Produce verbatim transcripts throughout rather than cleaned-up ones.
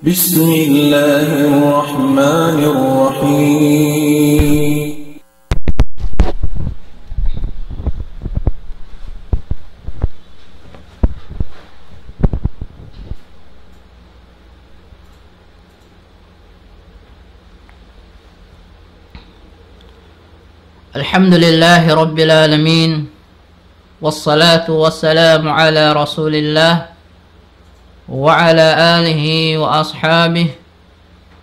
بسم الله الرحمن الرحيم. الحمد لله رب العالمين، والصلاة والسلام على رسول الله وعلى آله وأصحابه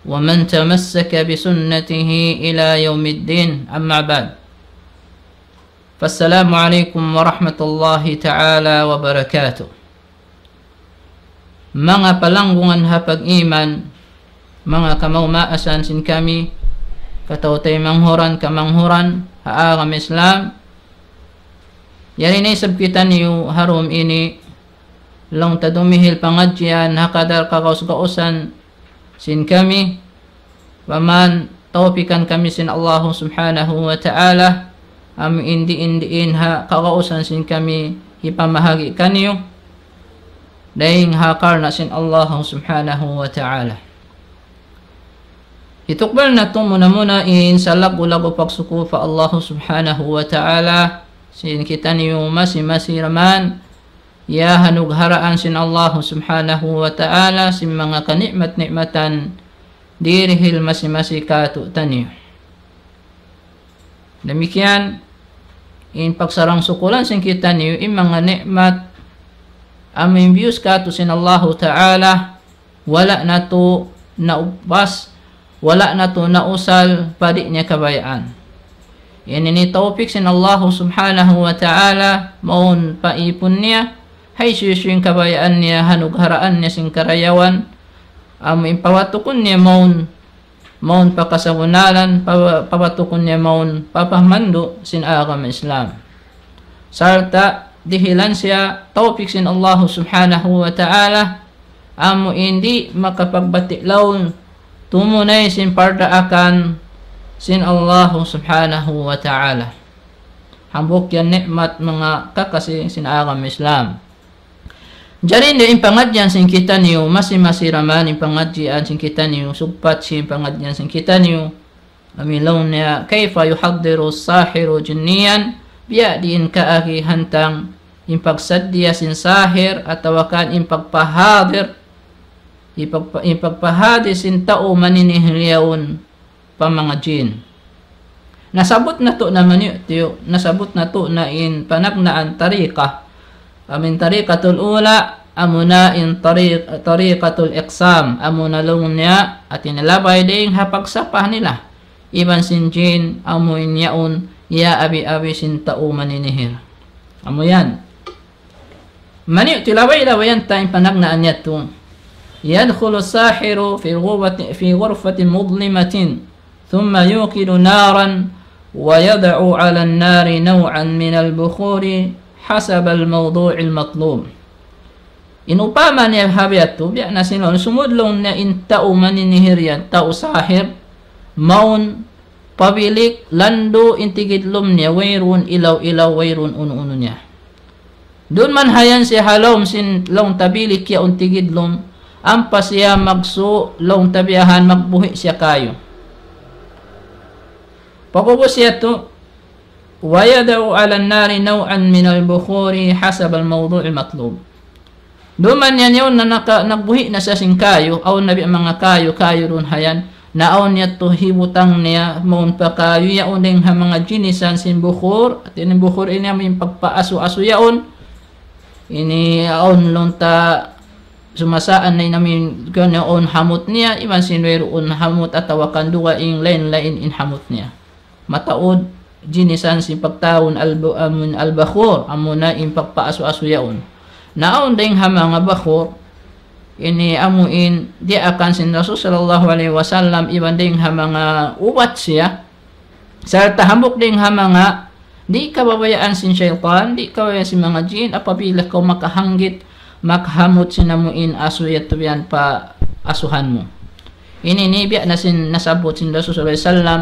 ومن تمسك بسنته إلى يوم الدين، أما بعد. فالسلام عليكم ورحمة الله تعالى وبركاته. Manga palanggungan ha pag-iman, manga kamaas-maasan sin kami, kataymanghuran, kamanghuran ha agama Islam. Yari na isab kitaniyu ha dum ini, laung ta dumihil pangadjian ha kadar kagaus-gausan sin kami, pa man tawpikan kami sin Allahu Subhanahu wa Ta'ala, amu in diin-diin ha kagausan sin kami hipamahagi kaniyu, dayn ha karna' sin Allahu Subhanahu wa Ta'ala. Hitukbal natu' muna-muna in salaggu'-laggu' pagsukul pa Allahu Subhanahu wa Ta'ala, sin kitaniyu masi-masi da man, ya hanugharaan sin Allahu Subhanahu wa Ta'ala sin manga kani'mat-ni'matan dihil masi-masi kātu'niyu. Damikkiyan, in pagsarang-sukulan sin kitaniyu, in manga ni'mat amu in biyus kātu' sin Allahu Ta'ala, wala' natu' naupas, wala' natu' nausal pa di' niya kabayaan. Ini in tawpik sin Allahu Subhanahu wa Ta'ala, mawn pa ipun niya, hisiyu-siyu in kabayaan niya, hanugharaan niya sin karayawan, amu in pawatukun niya mawn, mawn pa kasabunnalan, pa-, pawatukun niya mawn pa pagmandu' sin agama Islam. Sarta' dihilan siya tawpik sin Allahu Subhanahu wa Ta'ala, amu in di' makapagbati' laung tumunay sin pardaakan sin Allahu Subhanahu wa Ta'ala. Hambuuk yan ni'mat manga kakasi sin agama Islam. Jari in pangadjian sin kitaniyu, masi-masi da man in pangadjian sin kitaniyu, sugpat sin pangadjian sin kitaniyu, amu in laung niya, كيف يحضر الساحر جنيا, biya' diin kaagi hantang in pagsaddiya sin sahir, atawa kan in pagpahadir, in pagpa-, in pagpahadir sin tau maninihil yaun pa manga jin. Nasabbut natu' na maniyu'-tiyu', nasabbut natu' na in panagnaan tariqa. Amu in tariqatul ula, amuna in tariq-, tariqatul iqsam, amuna laung niya, hāti niya labay dayn ha pagsapa nila iban sin jin, amu in yaun, iyaabi-abi sin tau maninihil. Amu yan. Maniyu' ti labay-labayan ta in panagnaan yadtu. يدخل الساحر في غرفة، في غرفة مظلمة ثم يوقد نارا ويضع على النار نوعا من البخور حسب الموضوع المطلوب. In upama niya ha biya' yadtu, biya' na sin laung, sumud laung niya in tau maninihil yan, tau sahir, mawn pa bilik, landu' in tigidlum niya, wayruun ilaw-ilaw, wayruun unu-unu niya. Duun man hayan siya ha lawm sin laung ta bilik yaun tigidlum, ampa siya magsu' laung ta biyahan magbuhi' siya kayu. Pag'ubus yadtu, ويضع على النار نوعا من البخور حسب الموضوع المطلوب. Duun man yan yaun na naka-, nagbuhi' na siya sin kayu, awn na biya' manga kayu, kayu duun hayan. Na awn yadtu hibutang niya, mawn pa kayu, yaun dayn ha manga jinisan sin bukhur. Hāti niya bukhur ini amu in pagpaasu-asu yaun. Ini awn laung ta sumasaan na in amu in, kuwan niya awn hamut niya, iban sin wayruun hamut atawa kan dugaing lain-lain in hamut niya. Mataud jinisan sin pagtawagun al-, amu in al-bakhur, amuna in pagpaasu-asu yaun. Na awn dayn ha manga bakhur, ini amu in diyaakan sin Rasul sallallahu alayhi wasallam, iban dayn ha manga ubat siya, sarta' hambuuk dayn ha manga di' kababayaan sin saytan, di' kababayaan sin manga jin, apabila kaw makahanggit, makahamut sin amu in asu yadtu yan pa asuhan mu. Ini ini biya' na sin nasabbut sin Rasul sallallahu alayhi wasallam,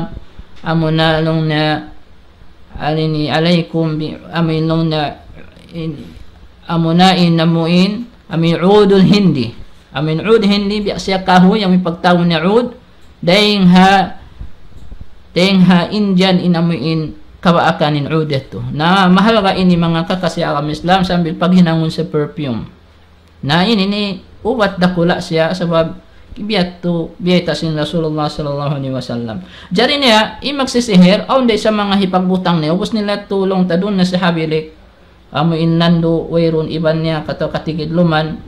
amuna laung niya, ini, عليكم ب-, amu in laung niya, in, amuna in amu in, amu in udul hindi. Amuin ud, hindi biya' siya kahuy, amuin pagtawagun niya ud, dayng ha, dayng ha Indian in amuin kabaakan in ud yadtu. Na mahalga' ini manga kakasi agama Islam sambil paghinangun sa perfume. Na ini ini ubat dakula' siya sabab biya' tu, biya' ta sin Rasulullah sallallahu alayhi wasallam. Jari niya, in magsisihir, awn da isab manga hipagbutang niya, ubus nila tulung ta duun na siya ha bilik. Amu in landu', wayruun iban niya, kataw katigidluman,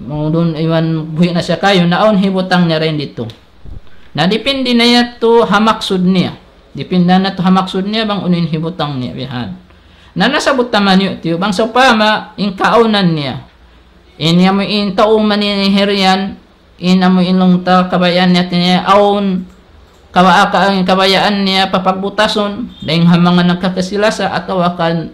mangudun iban buhi' na siya kayu, na awn hibutang niya dayn ditu. Na dipindi na yadtu ha maksud niya. Dipindi na yadtu ha maksud niya, bang unu in hibutang niya, bihan. Na nasabut ta man yu' tiyu', bang sawpama, in kaawnan niya. In amu in tau manihir yan, in amu in laung ta kabayaan niya, hati niya awn kaba-, ka-, kabayaan niya papagbutasun, dayng ha manga nagkakasi-lasa, atawa kan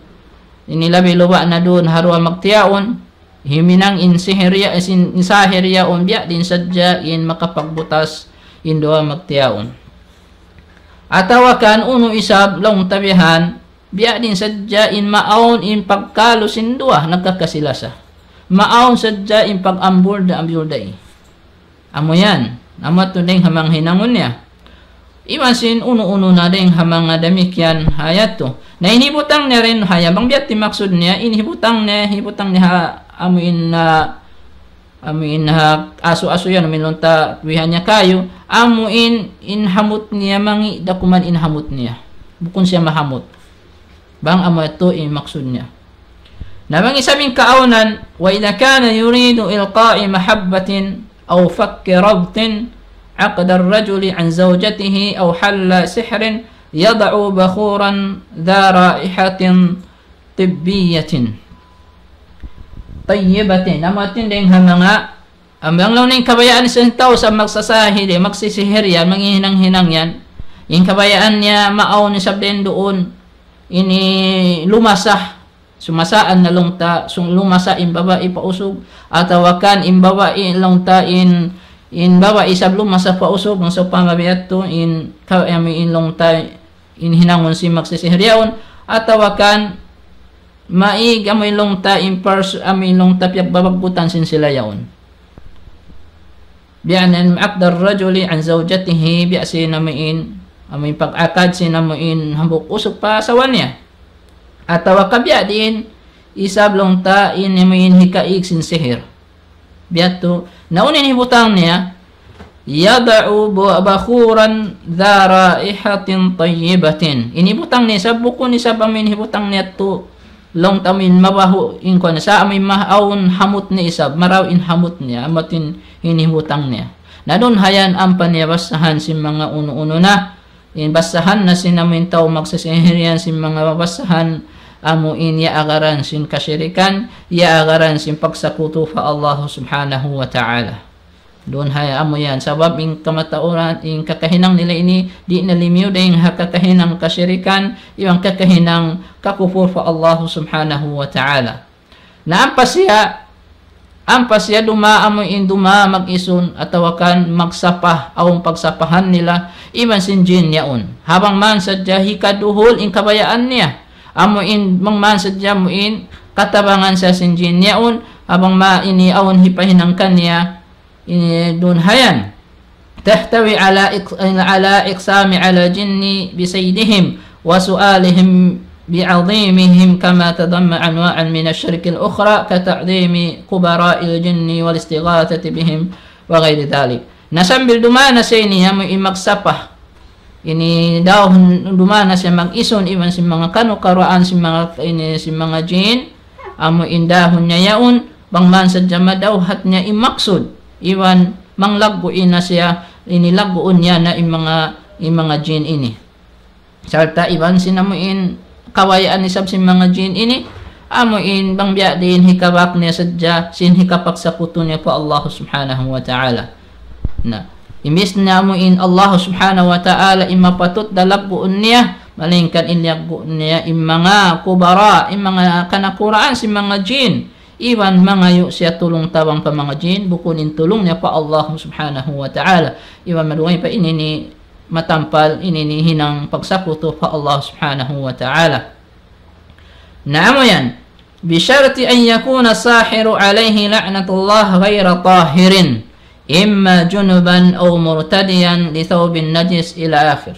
ini labi luba na duun ha duwa magtiyaun, himinang in sihir ya-, sin, in sahir yaun, biya' diin sadja in makapagbutas in duwa magtiyaun. Atawa kan unu isab laung ta bihan, biya' diin sadja in maawn in pagkalu sin duwa nagkakasi-lasa. Maawn sadja in pag-ambul da ambul da'i. Amu yan. Amu yadtu dayng ha manga hinangun niya. Iban sin unu-unu na dayng ha manga damikkiyan ha yadtu. Na in hibutang niya dayn ha yan, bang biya' diin maksud niya, in hibutang niya, hibutang niya ha amu in, ah, amu in ha asu-asu yan, amu in laung ta wihan niya kayu, amu in, in hamut niya, mangi' da kuman in hamut niya. Bukun siya mahamut. Bang amu yadtu in maksud niya. Na bang isab in kaawnan, وإذا كان يريد إلقاء محبة أو فك ربط عقد الرجل عن زوجته أو حل سحر يضع بخورا ذا رائحة طبية طيبة. Amu yadtu in dayng ha manga, amu in laung niya in kabayaan sin tau sa magsasahir, magsisihir yan, manghihinang-hinang yan. In kabayaan niya, maawn isab dayn duun, ini lumasa, sumasaan na laung ta, sum-, lumasa in babai pa usug, atawa kan in babai laung ta in, in babai isab lumasa pa usug, bang sawpama biya' yadtu in, ka-, amu in laung ta, in hinangun sin magsisihir yaun, atawa kan maig amu in laung ta in pers-, amu in laung ta piyagbabagbutan sin sila yaun. Biya' na in عقد الرجل عن زوجته, biya' sin amu in, amu in pag-akad sin amu in hambuuk usug pa asawa niya. Atawa ka biya' diin isab laung ta in amu in hikaig sin sihir. Biya' yadtu, na unu in hibutang niya, يضع ب-، بخورا ذا رائحة طيبة. In hibutang niya isab, bukun isab amu in hibutang niya yadtu laung ta amu in mabahu' in kuwan, sa' amu in maawn hamut niya isab, marayaw in hamut niya, amu yadtu in hibutang niya. Na duun ha yan ampa niya basahan sin manga unu-unu na, in basahan na sin amu in tau magsisihir yan sin manga basahan amu in iyaagaran sin kasirikan, iyaagaran sin pagsakutu pa Allah Subhanahu wa Ta'ala. Duun ha yan amu yan, sabab in kamatauran, in kakahinang nila ini, di' na limiyu dayng ha kakahinang kasirikan, iban kakahinang kakupur pa Allah Subhanahu wa Ta'ala. Na ampa siya, ampa siya duma amu in duma mag-isun atawa kan magsapa, awn pagsapahan nila, iban sin jin yaun. Ha bang man sadja hikaduhul in kabayaan niya. Amu in bang man sadja amu in katabangan siya sin jin yaun, ha bang ma ini awn hipahinang kaniya, ini duun ha yan. تحتوي على إق-، على إقسام على الجن بصيدهم وسؤالهم بعظيمهم، كما تضمن أنواعا من الشرك الأخرى كتعظيم كبراء الجن والاستغاثة بهم وغير ذلك. Na sambil dumana siya ini, amu in magsapa. Ini dahun dumana siya mag-isun, iban sin manga kanukaraan, sin manga, ini, sin manga jin, amu in dahun niya yaun, bang man sadja madawhat niya in maksud, iban manglaggu' na siya, ini lagguun niya na in manga, in manga jin ini. Sarta' iban sin amu in kabayaan isab sin manga jin ini, amu in bang biya' diin hikabak niya sadja, sin hikapagsakutu niya pa Allah Subhanahu wa Ta'ala. Na, imbis na amu in Allah Subhanahu wa Ta'ala in mapatut da lagguun niya, malaingkan in laggu' niya in manga kubara, in manga kanakuraan sin manga jin. Iban mangayu' siya tulung tabang pa manga jin, bukun in tulung niya pa Allah Subhanahu wa Ta'ala. Iban madungay pa ini ini matampal, ini ini hinang pagsakutu pa Allah Subhanahu wa Ta'ala. Na amu yan. بشرط أن يكون الساحر عليه لعنة الله غير طاهر، إما جنبا أو مرتديا لثوب نجس، إلى آخر.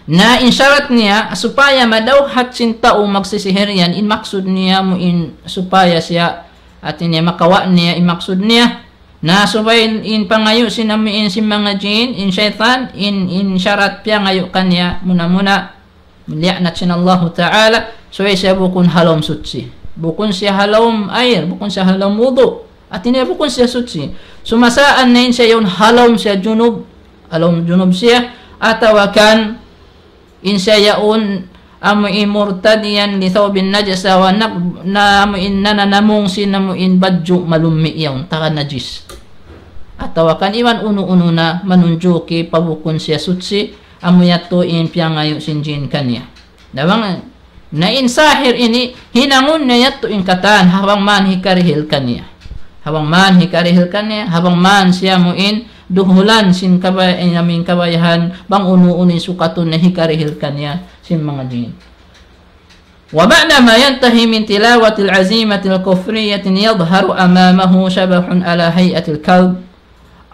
Na in sharat niya, supaya madawhat sin tau magsisihir yan, in maksud niya amu in supaya siya, hati niya makawa' niya, in maksud niya, na supaya in, in pangayu' sin amu in sin manga jin, in shaytan, in, in sharat piyangayu' kaniya, muna-muna, liyaanat sin Allahu Ta'ala, subay siya bukun ha lawm suchi. Bukun siya ha lawm air, bukun siya ha lawm wudu'. Hati niya bukun siya suchi. Sumasaan na in siya yaun ha lawm siya junub, ha lawm junub siya, atawa kan in siya yaun amu in مرتديا لثوب نجس, wa nag-, na amu in nananamung sin amu in badju' malummi' yaun, taga najis. Atawa kan iban unu-unu na manunjuki pa bukun siya suchi, amu yadtu in piyangayu' sin jin kaniya. Na bang, na in sahir ini, hinangun niya yadtu in katan, ha bang man hikarihil kaniya. Ha bang man hikarihil kaniya, ha bang man siya amu in duhulan sin kabay-, in amu in kabayaan, bang unu-unu in sukatun na hikarihil kaniya sin manga jin. وبعدما ينتهي من تلاوة العزيمة الكفرية يظهر أمامه شبح على هيئة الكلب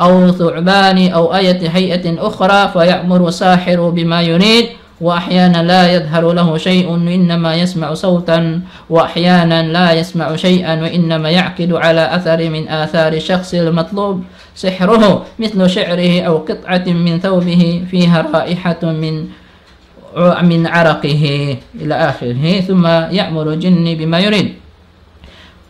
أو ثعبان أو أية هيئة أخرى، فيأمر الساحر بما يريد، وأحيانا لا يظهر له شيء، إنما يسمع صوتا، وأحيانا لا يسمع شيئا، وإنما يعقد على أثر من آثار الشخص المطلوب سحره، مثل شعره أو قطعة من ثوبه فيها رائحة من من عرقه إلى آخره، ثم يأمر الجن بما يريد.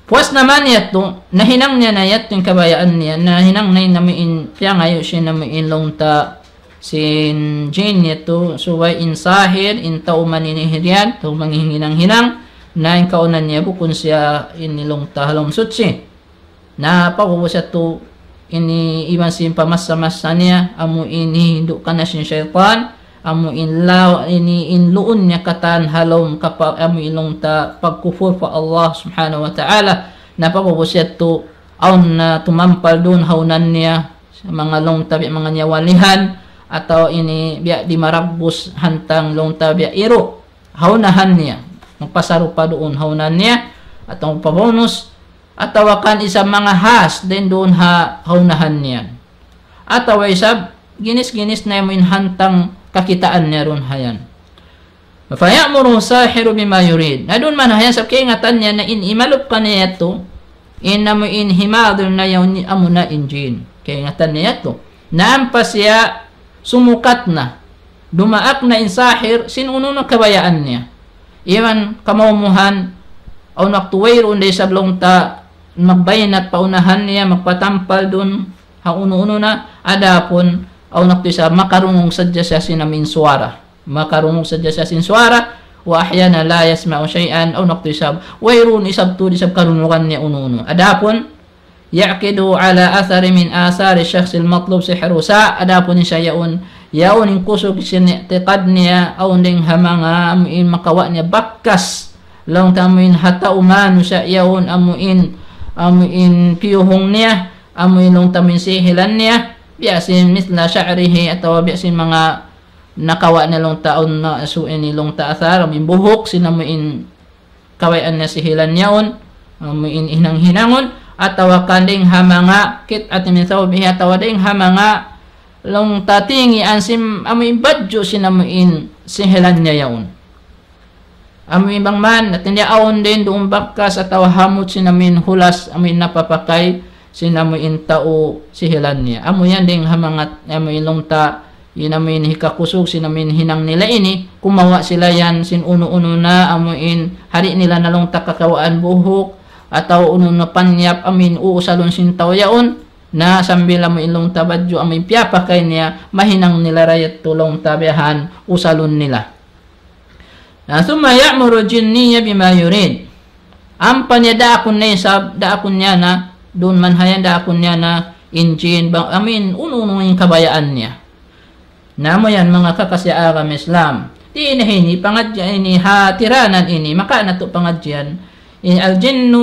Puas na man yadtu, nahinang niya na yadtu in kabayaan niya, nahinang na in amu in piyangayu' sin amu in laung ta sin jin yadtu, subay in sahir, in tau maninihir yan, tau manghihinang-hinang, na in kaunan niya bukun siya in laung ta ha lawm suchi. Na pag'ubus yadtu ini iban sin pamassa-massa niya, amu in hihindu' kaniya sin saytan, amu in law-, ini in luun niya katan ha lawm kapa-, amu in laung ta pagkupur pa Allah Subhanahu wa Ta'ala. Na pag'ubus yadtu, awn na tumampal duun ha unahan niya, manga laung ta biya' manga niyawalihan, atawa ini biya' di maragbus hantang laung ta biya' iru', ha unahan niya. Magpasarupa duun ha unahan niya, atawa magpabunus, atawa kan isab manga has dayn duun ha, ha unahan niya. Atawa isab ginis-ginis na amu in hantang kakitaan niya duun ha yan. فيأمره الساحر بما يريد. Na duun man ha yan sabab kaingatan niya na in imalup kaniya yadtu, in amu in himadul na yaun ni amu na in jin. Kaingatan niya yadtu. Na ampa siya sumukat na. Dumaak na in sahir, sin unu-unu kabayaan niya. Iban kamaumuhan, awn waktu wayruun da isab laung ta magbaynat pa unahan niya, magpatampal duun, ha unu-unu na, adapun, awn waktu isab makarungug sadja siya sin amu in suwara. Makarungug sadja siya sin suwara, وأحيانا لا يسمع شيئا, awn waktu isab, wayruun isab tuud isab karungugan niya unu-unu. Adapun, يعقد على أثر من آثار الشخص المطلوب سحره. Sa' adapun in siya yaun, yaun in kusug sin i'tiqad niya, awn dayn ha manga amu in makawa' niya bakas. Laung ta amu in ha tau manusiya' yaun amu in, amu in piyuhung niya, amu in laung ta amu in sihilan niya, biya' sin مثل شعره atawa biya' sin manga nakawa' niya laung ta awn na su ini laung ta athar, amu in buhuk, sin amu in kabayaan niya sihilan yaun, amu in hinang-hinangun, atawa kan dayn ha manga قطعة من ثوبه, atawa dayn ha manga laung ta tingian sin amu in badju' sin amu in sihilan niya yaun. Amu in bang man, hati niya awn dayn duun bakas atawa hamut sin amu in hulas, amu in napapakay, sin amu in tau sihilan niya. Amu yan dayn ha manga, amu in laung ta, in amu in hikakusug, sin amu in hinang nila ini, kumawa' sila yan, sin unu-unu na, amu in hari nila na laung ta kakawaan buhuk, atawa unu na panyap, amu in uusalun sin tau yaun, na sambil amu in laung ta badju', amu in piyapakay niya, mahinang nila ra yadtu laung ta biya' han, usalun nila. Na, ثم يأمر الجني بما يريد. Ampa niya daakun na isab, daakun niya na, duun man ha yan daakun niya na, in jin, bang, amu in, unu-unu in kabayaan niya. Na amu yan, manga kakasi agama Islam. Di ini, ini, pangadji-, ini, ha, tiranan ini, maka natu' pangadjian. In الجن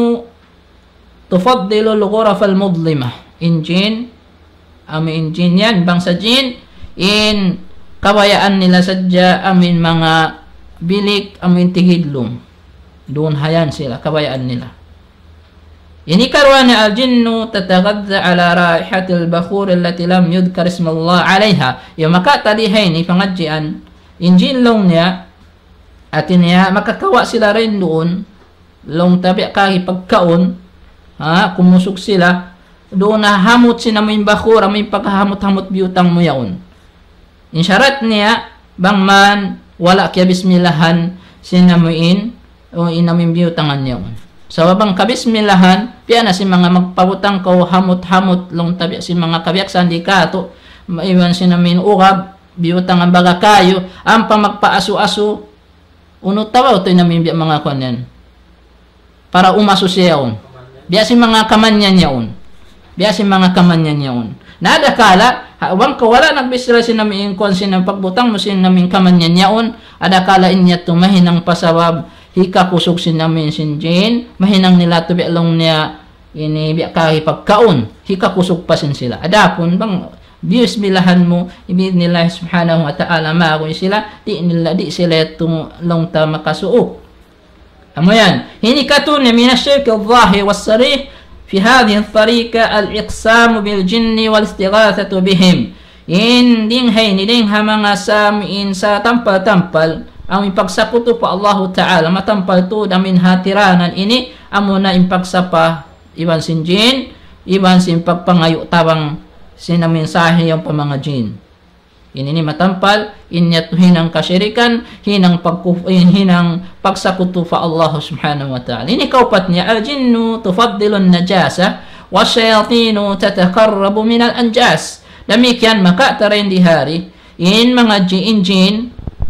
تفضل الغرف المظلمة. In jin, amu in jin yan, bangsa jin, in kabayaan nila sadja amu in manga bilik, amu in tigidlum. Duun hayan sila, kabayaan nila. Ini karuwa niya, الجن تتغذى على رائحة البخور التي لم يذكر اسم الله عليها. Ya, maka tadi ha ini pangadjian, in jin laung niya, hati niya, makakawa' sila dayn duun, laung ta biya' kari pagkaun, ha, kumusug sila, duun ha hamut sin amuin bakhur, amuin paghamut-hamut biyutang mu yaun. In sharat niya, bang man wala' kiyabismillahan sin amuin, o in amuin biyutangan yaun. Sabab bang kabismillahan, biya' na sin manga magpabutang kaw hamut-hamut, laung ta biya' sin manga kabiyaksahan di katu', iban sin amuin urab, biyutangan baga kayu, ampa magpaasu-asu, unu tawag tu in amuin biya' manga kuwan yan. Para umasu siya yaun. Biya' sin manga kamanyan yaun. Biya' sin manga kamanyan yaun. Na adakala, ha, bang kaw wala' nagbismillah sin amuin kuwan sin pagbutang mu sin amuin kamanyan yaun, adakala in yadtu mahinang pa sabab hikakusug sin amuin sin jin, mahinang nila tu biya' laung niya ini biya' kari pagkaun, hikakusug pa sin sila. Adapun bang biyismillahan mu, bi'idhnillah subhanahu wa ta'ala, maguy sila, di' nila, di' sila yadtu laung ta makasuuk. Amu yan. Ini katu' niya من الشرك الظاهر والصريح في هذه الطريقة الإقسام بالجن والاستغاثة بهم. In dayng ha ini, dayng ha manga sa amuin sa tampal-tampal, amuin pagsakutu pa Allahu Ta'ala, matampal tuud amuin ha tiranan ini, amuna in pagsapa iban sin jin, iban sin pagpangayu' tabang sin amuin sahir yaun pa manga jin. Ini ini matampal, in yadtu hinang kashirikan, hinang pagkuf-, in hinang pagsakutu pa Allah Subhanahu wa Ta'ala. Ini kaupat niya, الجن تفضل النجاسة والشياطين تتقرب من الأنجاس. Damikkiyan maka tarain di hari, in manga jin, in jin,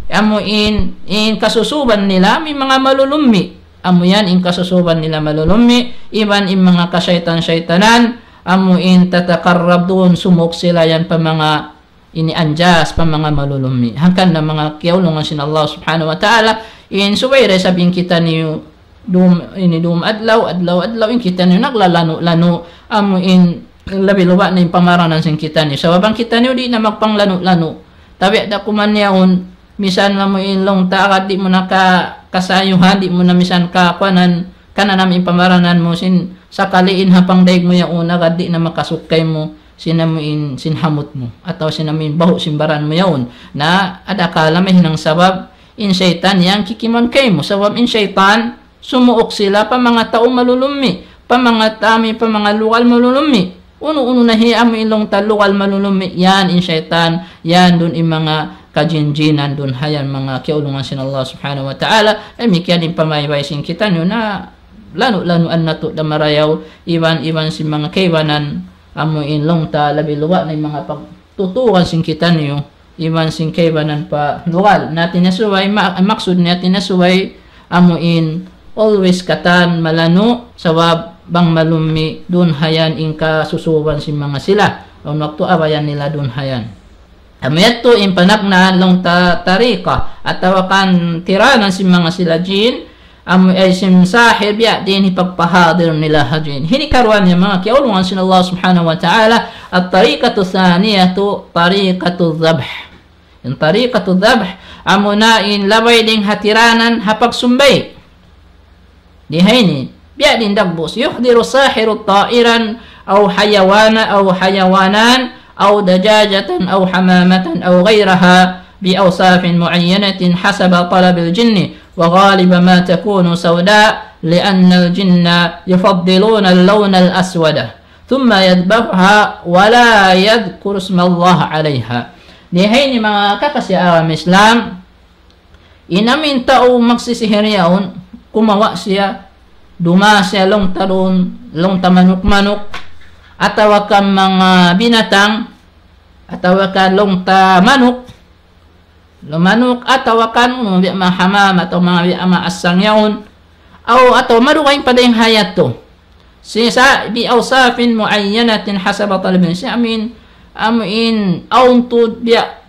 amu in, in kasusuban nila, amu in manga malulummi. Amu yan in kasusuban nila malulummi, iban in manga kasaytan-saytanan, amu in tataqarrab duun, sumuuk sila yan pa manga ini anjas, pa manga malulummi. Hangkan na manga kiyaulungan sin Allah Subhanahu wa Ta'ala, in subay da isab in kitaniyu dum, ini dum adlaw, adlaw, adlaw, in kitaniyu naglalanu'-lanu', amu in labi luba na in pamaranan sin kitaniyu. Sabab bang kitaniyu di' na magpanglanu'-lanu'. Tabi' da kuman yaun, misan amu in laung ta agad di' mu na ka-, kasayuhan, di' mu na misan kakuanan, kanan amu in pamaranan mu sin sakali in ha pangdaig mu yaun agad di' na makasuk kaymu sin amu in sin hamut mu, atawa sin amu in bahu' sin baran mu yaun. Na adakala mahinang sabab in saytan yan kikimaun kaymu. Sabab in saytan, sumuuk sila pa manga tau malulummi, pa manga tami, pa manga lugal malulummi. Unu-unu na hi amu in laung ta lugal malulummi, yan in saytan, yan duun in manga kajinjinan duun ha yan manga kiyaulungan sin Allah Subhanahu wa Ta'ala. Damikkiyan in pamaybay sin kitaniyu na lanu'-lanuan natu' da marayaw, iban, iban sin manga kaibanan, amu in laung ta labi luba na in manga pagtutukan sin kitaniyu, iban sin kaibanan pa lugal. Na hati niya subay, ma-, maksud niya hati niya subay, amu in always katan malanu', sabab bang malummi duun ha yan in kasusuban sin manga sila. Awn waktu abayan nila duun ha yan. Amu yadtu in panagnaan laung ta tariqa, atawa kan tiranan sin manga sila jin, amu ay sin sahir biya' diin hipagpahadir nila ha jin. Hini karuwa niya manga kiyaulungan sin Allah Subhanahu wa Ta'ala, الطريقة الثانية طريقة الذبح. In tariqatu dhabh, amuna in labay dayng ha tiranan ha pagsumbay. Di ha ini, biya' diin dagbus, يحضر الساحر طائرا أو حيوانا أو حيوانا أو دجاجة أو حمامة أو غيرها بأوصاف معينة حسب طلب الجن، وغالبا ما تكون سوداء لأن الجن يفضلون اللون الأسود، ثم يذبحها ولا يذكر اسم الله عليها. Di ha ini manga kakasi agama Islam, in amu in tau magsisihir yaun, kumawa' siya, duma siya laung ta duun, laung ta manuk-manuk, atawa kan manga binatang, atawa kan laung ta manuk, laung manuk, atawa kan unu, biya' manga hamam, atawa manga biya' manga asang yaun, aw, atawa madugaing pa dayng ha yadtu. Sin sa, بأوصاف معينة حسب طلب الجن. Sin amu in, amu in, awn tuud biya'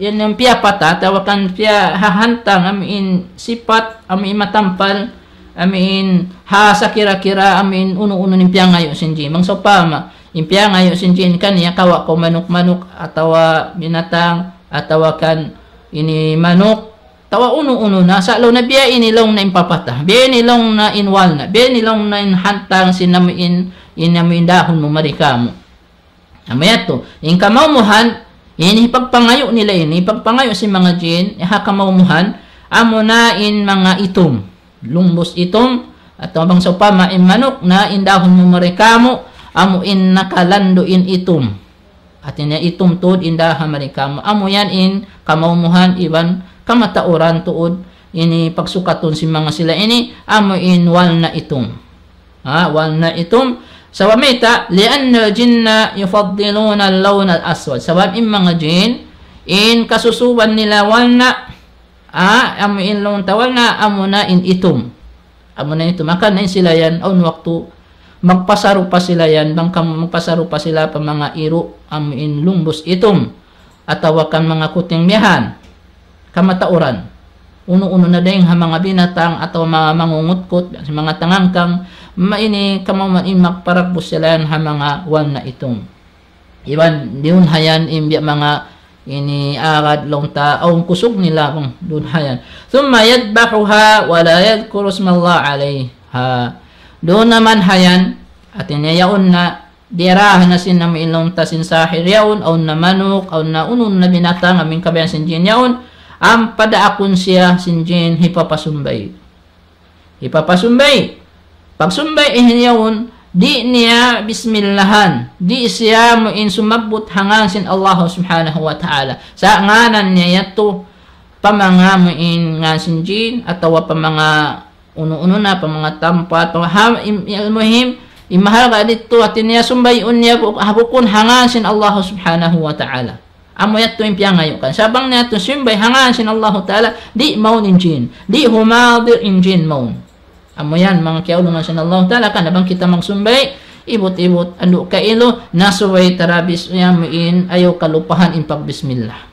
yan in piyapata, atawa kan piyahahantang, amu in sipat, amu in matampal, amu in ha sakira-kira, amu in unu-unu in piyangayu' sin jin. Bang sawpama, in piyangayu' sin jin kaniya kawa' kaw manuk-manuk, atawa binatang, atawa kan ini manuk, atawa unu-unu na, sa' laung na biya' ini laung na in papata, biya' ini laung na in walna, biya' ini laung na in hantang sin amu in, in amu in dahun mu mari kamu. Amu yadtu, in kamaumuhan, in hipagpangayu' nila ini, hipagpangayu' sin manga jin, ha kamaumuhan, amu na in manga itum, lumbus itum, atawa bang sawpama in manuk na in dahun mu mari kamu, amu in nakalandu' in itum. Hati niya itum tuud in dahun mari kamu. Amu yan in kamaumuhan iban kamatauran tuud ini pagsukatun sin manga sila ini, amu in walna itum. Ha, walna itum. Sabab mayta', لأن الجن يفضلون اللون الأسود. Sabab in manga jin, in kasusuban nila walna, ha, amu in laung ta walna, amu na in itum. Amu na itum. Hangkan na in sila yan, awn waktu magpasarupa sila yan, bang kam-, magpasarupa sila pa manga iru', amu in lumbus itum. Atawa kan manga kuting bihan. Kamatauran. Unu-unu na dayng ha manga binatang atawa manga mangungutkut, manga tangangkang, ma ini kamauman in magparagbus sila yan ha manga walna itum. Iban duun ha yan in biya' manga ini agad laung ta awn kusug nila bang duun ha yan. ثم يذبحها ولا يذكر اسم الله عليها. Duun naman ha yan, hati niya yaun na diyarahan na sin amu in laung ta sin sahir yaun, awn na manuk, awn na unu-unu na binatang, amu in kabayaan sin jin yaun, ampa daakun siya sin jin hipapasumbay. Hipapasumbay. Pagsumbay ihin yaun, di' niya bismillahan. Di' siya amu in sumabbut ha ngan sin Allah subhanahu wa ta'ala. Sa' ngānan niya yadtu pa manga amu in ngan sin jin, atawa pa manga unu-unu na, pa manga tampat, pa ha-, im-, al-muhim, in mahalga' didtu, hati niya sumbayun niya bu-, ha bukun ha ngan sin Allah subhanahu wa ta'ala. Amu yadtu in piyangayu' kan. Sa' bang niya yadtu simbay ha ngan sin Allahu Ta'ala, di' mawn in jin. Di' humadi' in jin mawn. Amu yan, manga kiyaulungan sin Allahu Ta'ala, kan bang kita magsumbay, ibut-ibut, andu' kailu, na subay tarabis, amu in, ayaw kalupahan in pagbismillah.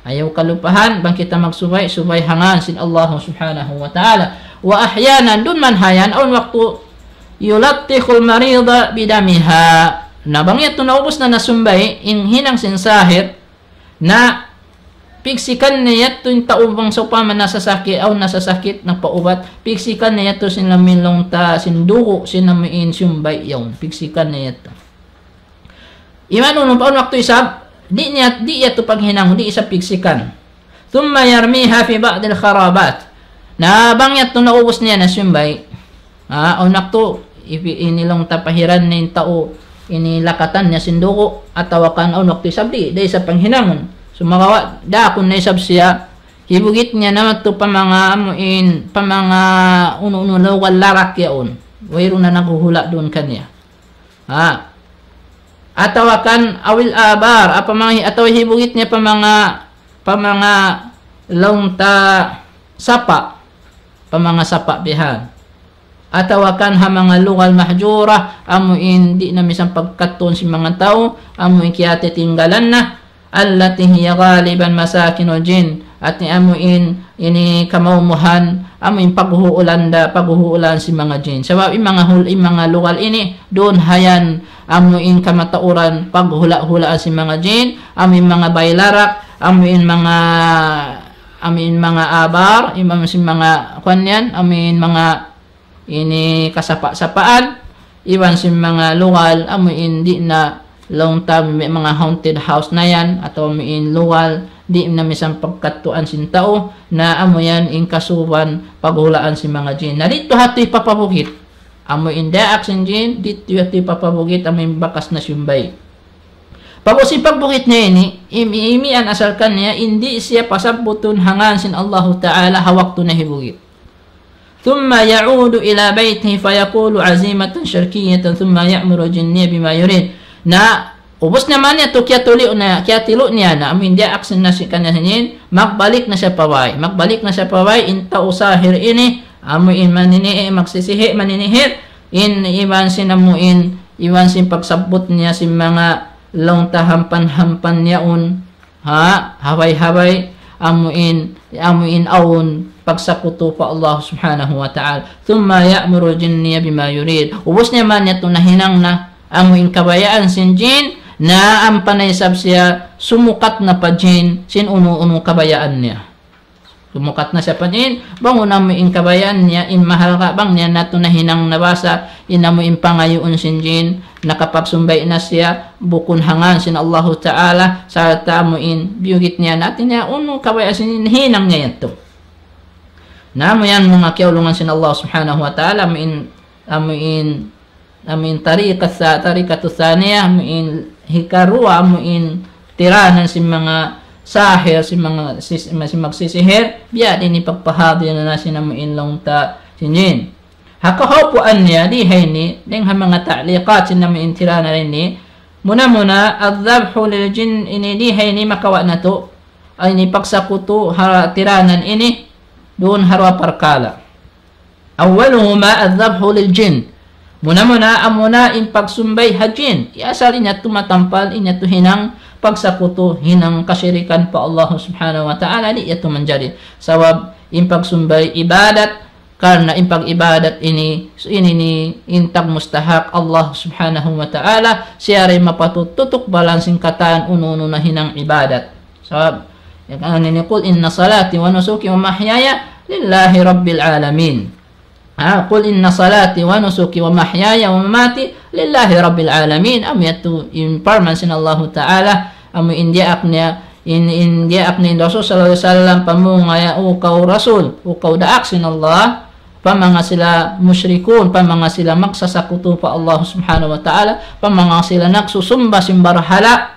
Ayaw kalupahan, bang kita magsumbay, sumbay ha ngan sin Allahu Subhanahu wa Ta'ala. وأحيانا, duun man ha yan, awn waktu, يلطخ المريض بدمها. Na bang yadtu naubus na nasumbay, in hinang sin sahir, na pigsikan niya yadtu in tau bang sawpama nasasakit, awn nasasakit, nagpaubat, pigsikan niya yadtu sin amu in laung ta, sin dugu', sin amu in sumbay yaun, pigsikan niya yadtu. Iban unu pa awn waktu isab, di' niya, di' yadtu paghinang, di' isab pigsikan. ثم يرميها في بعض الخرابات. Na bang yadtu naubus niya na sumbay. Ha, awn waktu, ipi-, ini laung ta pahiran niya in tau, ini lakatan niya sin dugu', atawa kan awn waktu isab di', di' isab paghinangun. Sumagawa', daakun na isab siya, hibugit niya na yadtu pa manga amu in, pa manga unu-unu lugal larak yaun. Wayruun na naghuhula' duun kaniya. Ha. Atawa kan أو الآبار, apa manga hi-, atawa hibugit niya pa manga, pa manga laung ta sapa', pa manga sapa' bihan. Atawa kan ha manga lugal mahjura, amu in di' na misan pagkadtuun sin manga tau, amu in kiyatitinggalan na, التي هي غالبا مساكن الجن, hati amu in, ini kamaumuhan, amu in paghuhulan da, paghuhulan sin manga jin. Sabab in manga hul-, in manga lugal ini, duun ha yan, amu in kamatauran, paghula'-hulaan sin manga jin, amu in manga baylarak, amu in manga, amu in manga abar, amu in manga kuwan yan, amu in manga ini kasapa'-sapaan, iban sin manga lugal, amu in di' na laung ta manga haunted house na yan, atawa amu in lugal, di' na misan pagkadtuan sin tau, na amu yan in kasuban paghulaan sin manga jin. Na didtu ha yadtu hipapabugit. Amu in daak sin jin, didtu ha yadtu hipapabugit, amu in bakas na sumbay. Pag'ubus sin pagbugit niya ini, im-, imiyan asal kaniya, in di' siya pasabbutun ha ngan sin Allahu Ta'ala ha waktu na hibugit. ثم يعود إلى بيته فيقول عزيمة شركية ثم يأمر الجني بما يريد. Na, ubus naman niya yadtu kiyatuli' na, kiyatilu' niya na, amu in daak sin nasi kaniya sin jin, magbalik na siya pa bay. Magbalik na siya pa bay, in tau sahir ini, amu in maninihi', magsisihi', maninihil, in iban sin amu in, iban sin pagsabbut niya sin manga laung ta hampan-hampan yaun. Ha, habay-habay, amu in, amu in awn pagsakutu pa Allah Subhanahu wa Ta'ala. ثم يأمر الجني بما يريد. Ubus niya man yadtu nahinang na, amu in kabayaan sin jin, na ampa na isab siya sumukat na pa jin, sin unu-unu kabayaan niya. Tumukat na siya pa jin, bang unu amu in kabayaan niya, in mahalga' bang niya natu' nahinang nabasa, in amu in pangayuun sin jin, nakapagsumbay na siya, bukun ha ngan sin Allahu Ta'ala, sarta' amu in biyugit niya natu' niya, unu kabayaan sin jin, hinang niya yadtu. Na amu yan manga kiyaulungan sin Allah Subhanahu wa Ta'ala, amu in, amu in amu in tariqat sa-, tariqatu thaniya, amu in hikaruwa, amu in tiranan sin manga sahir, sin manga sis-, sin magsisihir, biya' diin in pagpahadir na sin amu in laung ta sin jin. Ha kahaupuan niya, di ha ini, dayn ha manga ta'liqat sin amu in tiranan ini, muna-muna, الذبح للجن ini, di ha ini makawa' natu', ay ini pagsakutu ha tiranan ini, duun ha duwa parkala'. أولهما الذبح للجن. Muna-muna, amuna in pagsumbay ha jin. Ya, asal in yadtu matampal, in yadtu hinang pagsakutu, hinang kasirikan pa Allah Subhanahu wa Ta'ala, di' yadtu manjari. Sabab in pagsumbay ibadat, karna' in pag-ibadat ini, so ini ini in tagmustahak Allah Subhanahu wa Ta'ala, siya da in mapatut tutukbalan sin katan unu-unu na hinang ibadat. Sabab, yan kan ini, قل إن صلاتي ونسكي ومحياي لله رب العالمين. Ha, قل إن صلاتي ونسكي ومحياي ومماتي لله رب العالمين. Amu yadtu in parman sin Allahu Ta'ala, amu in diyaak niya, in, in diyaak niya in Rasul sallallahu alayhi wasallam, pamung niya, "O kaw Rasul, o kaw daak sin Allah, pa manga sila mushrikun, pa manga sila magsasakutu pa Allah Subhanahu wa Ta'ala, pa manga sila nagsusumba sin barhala',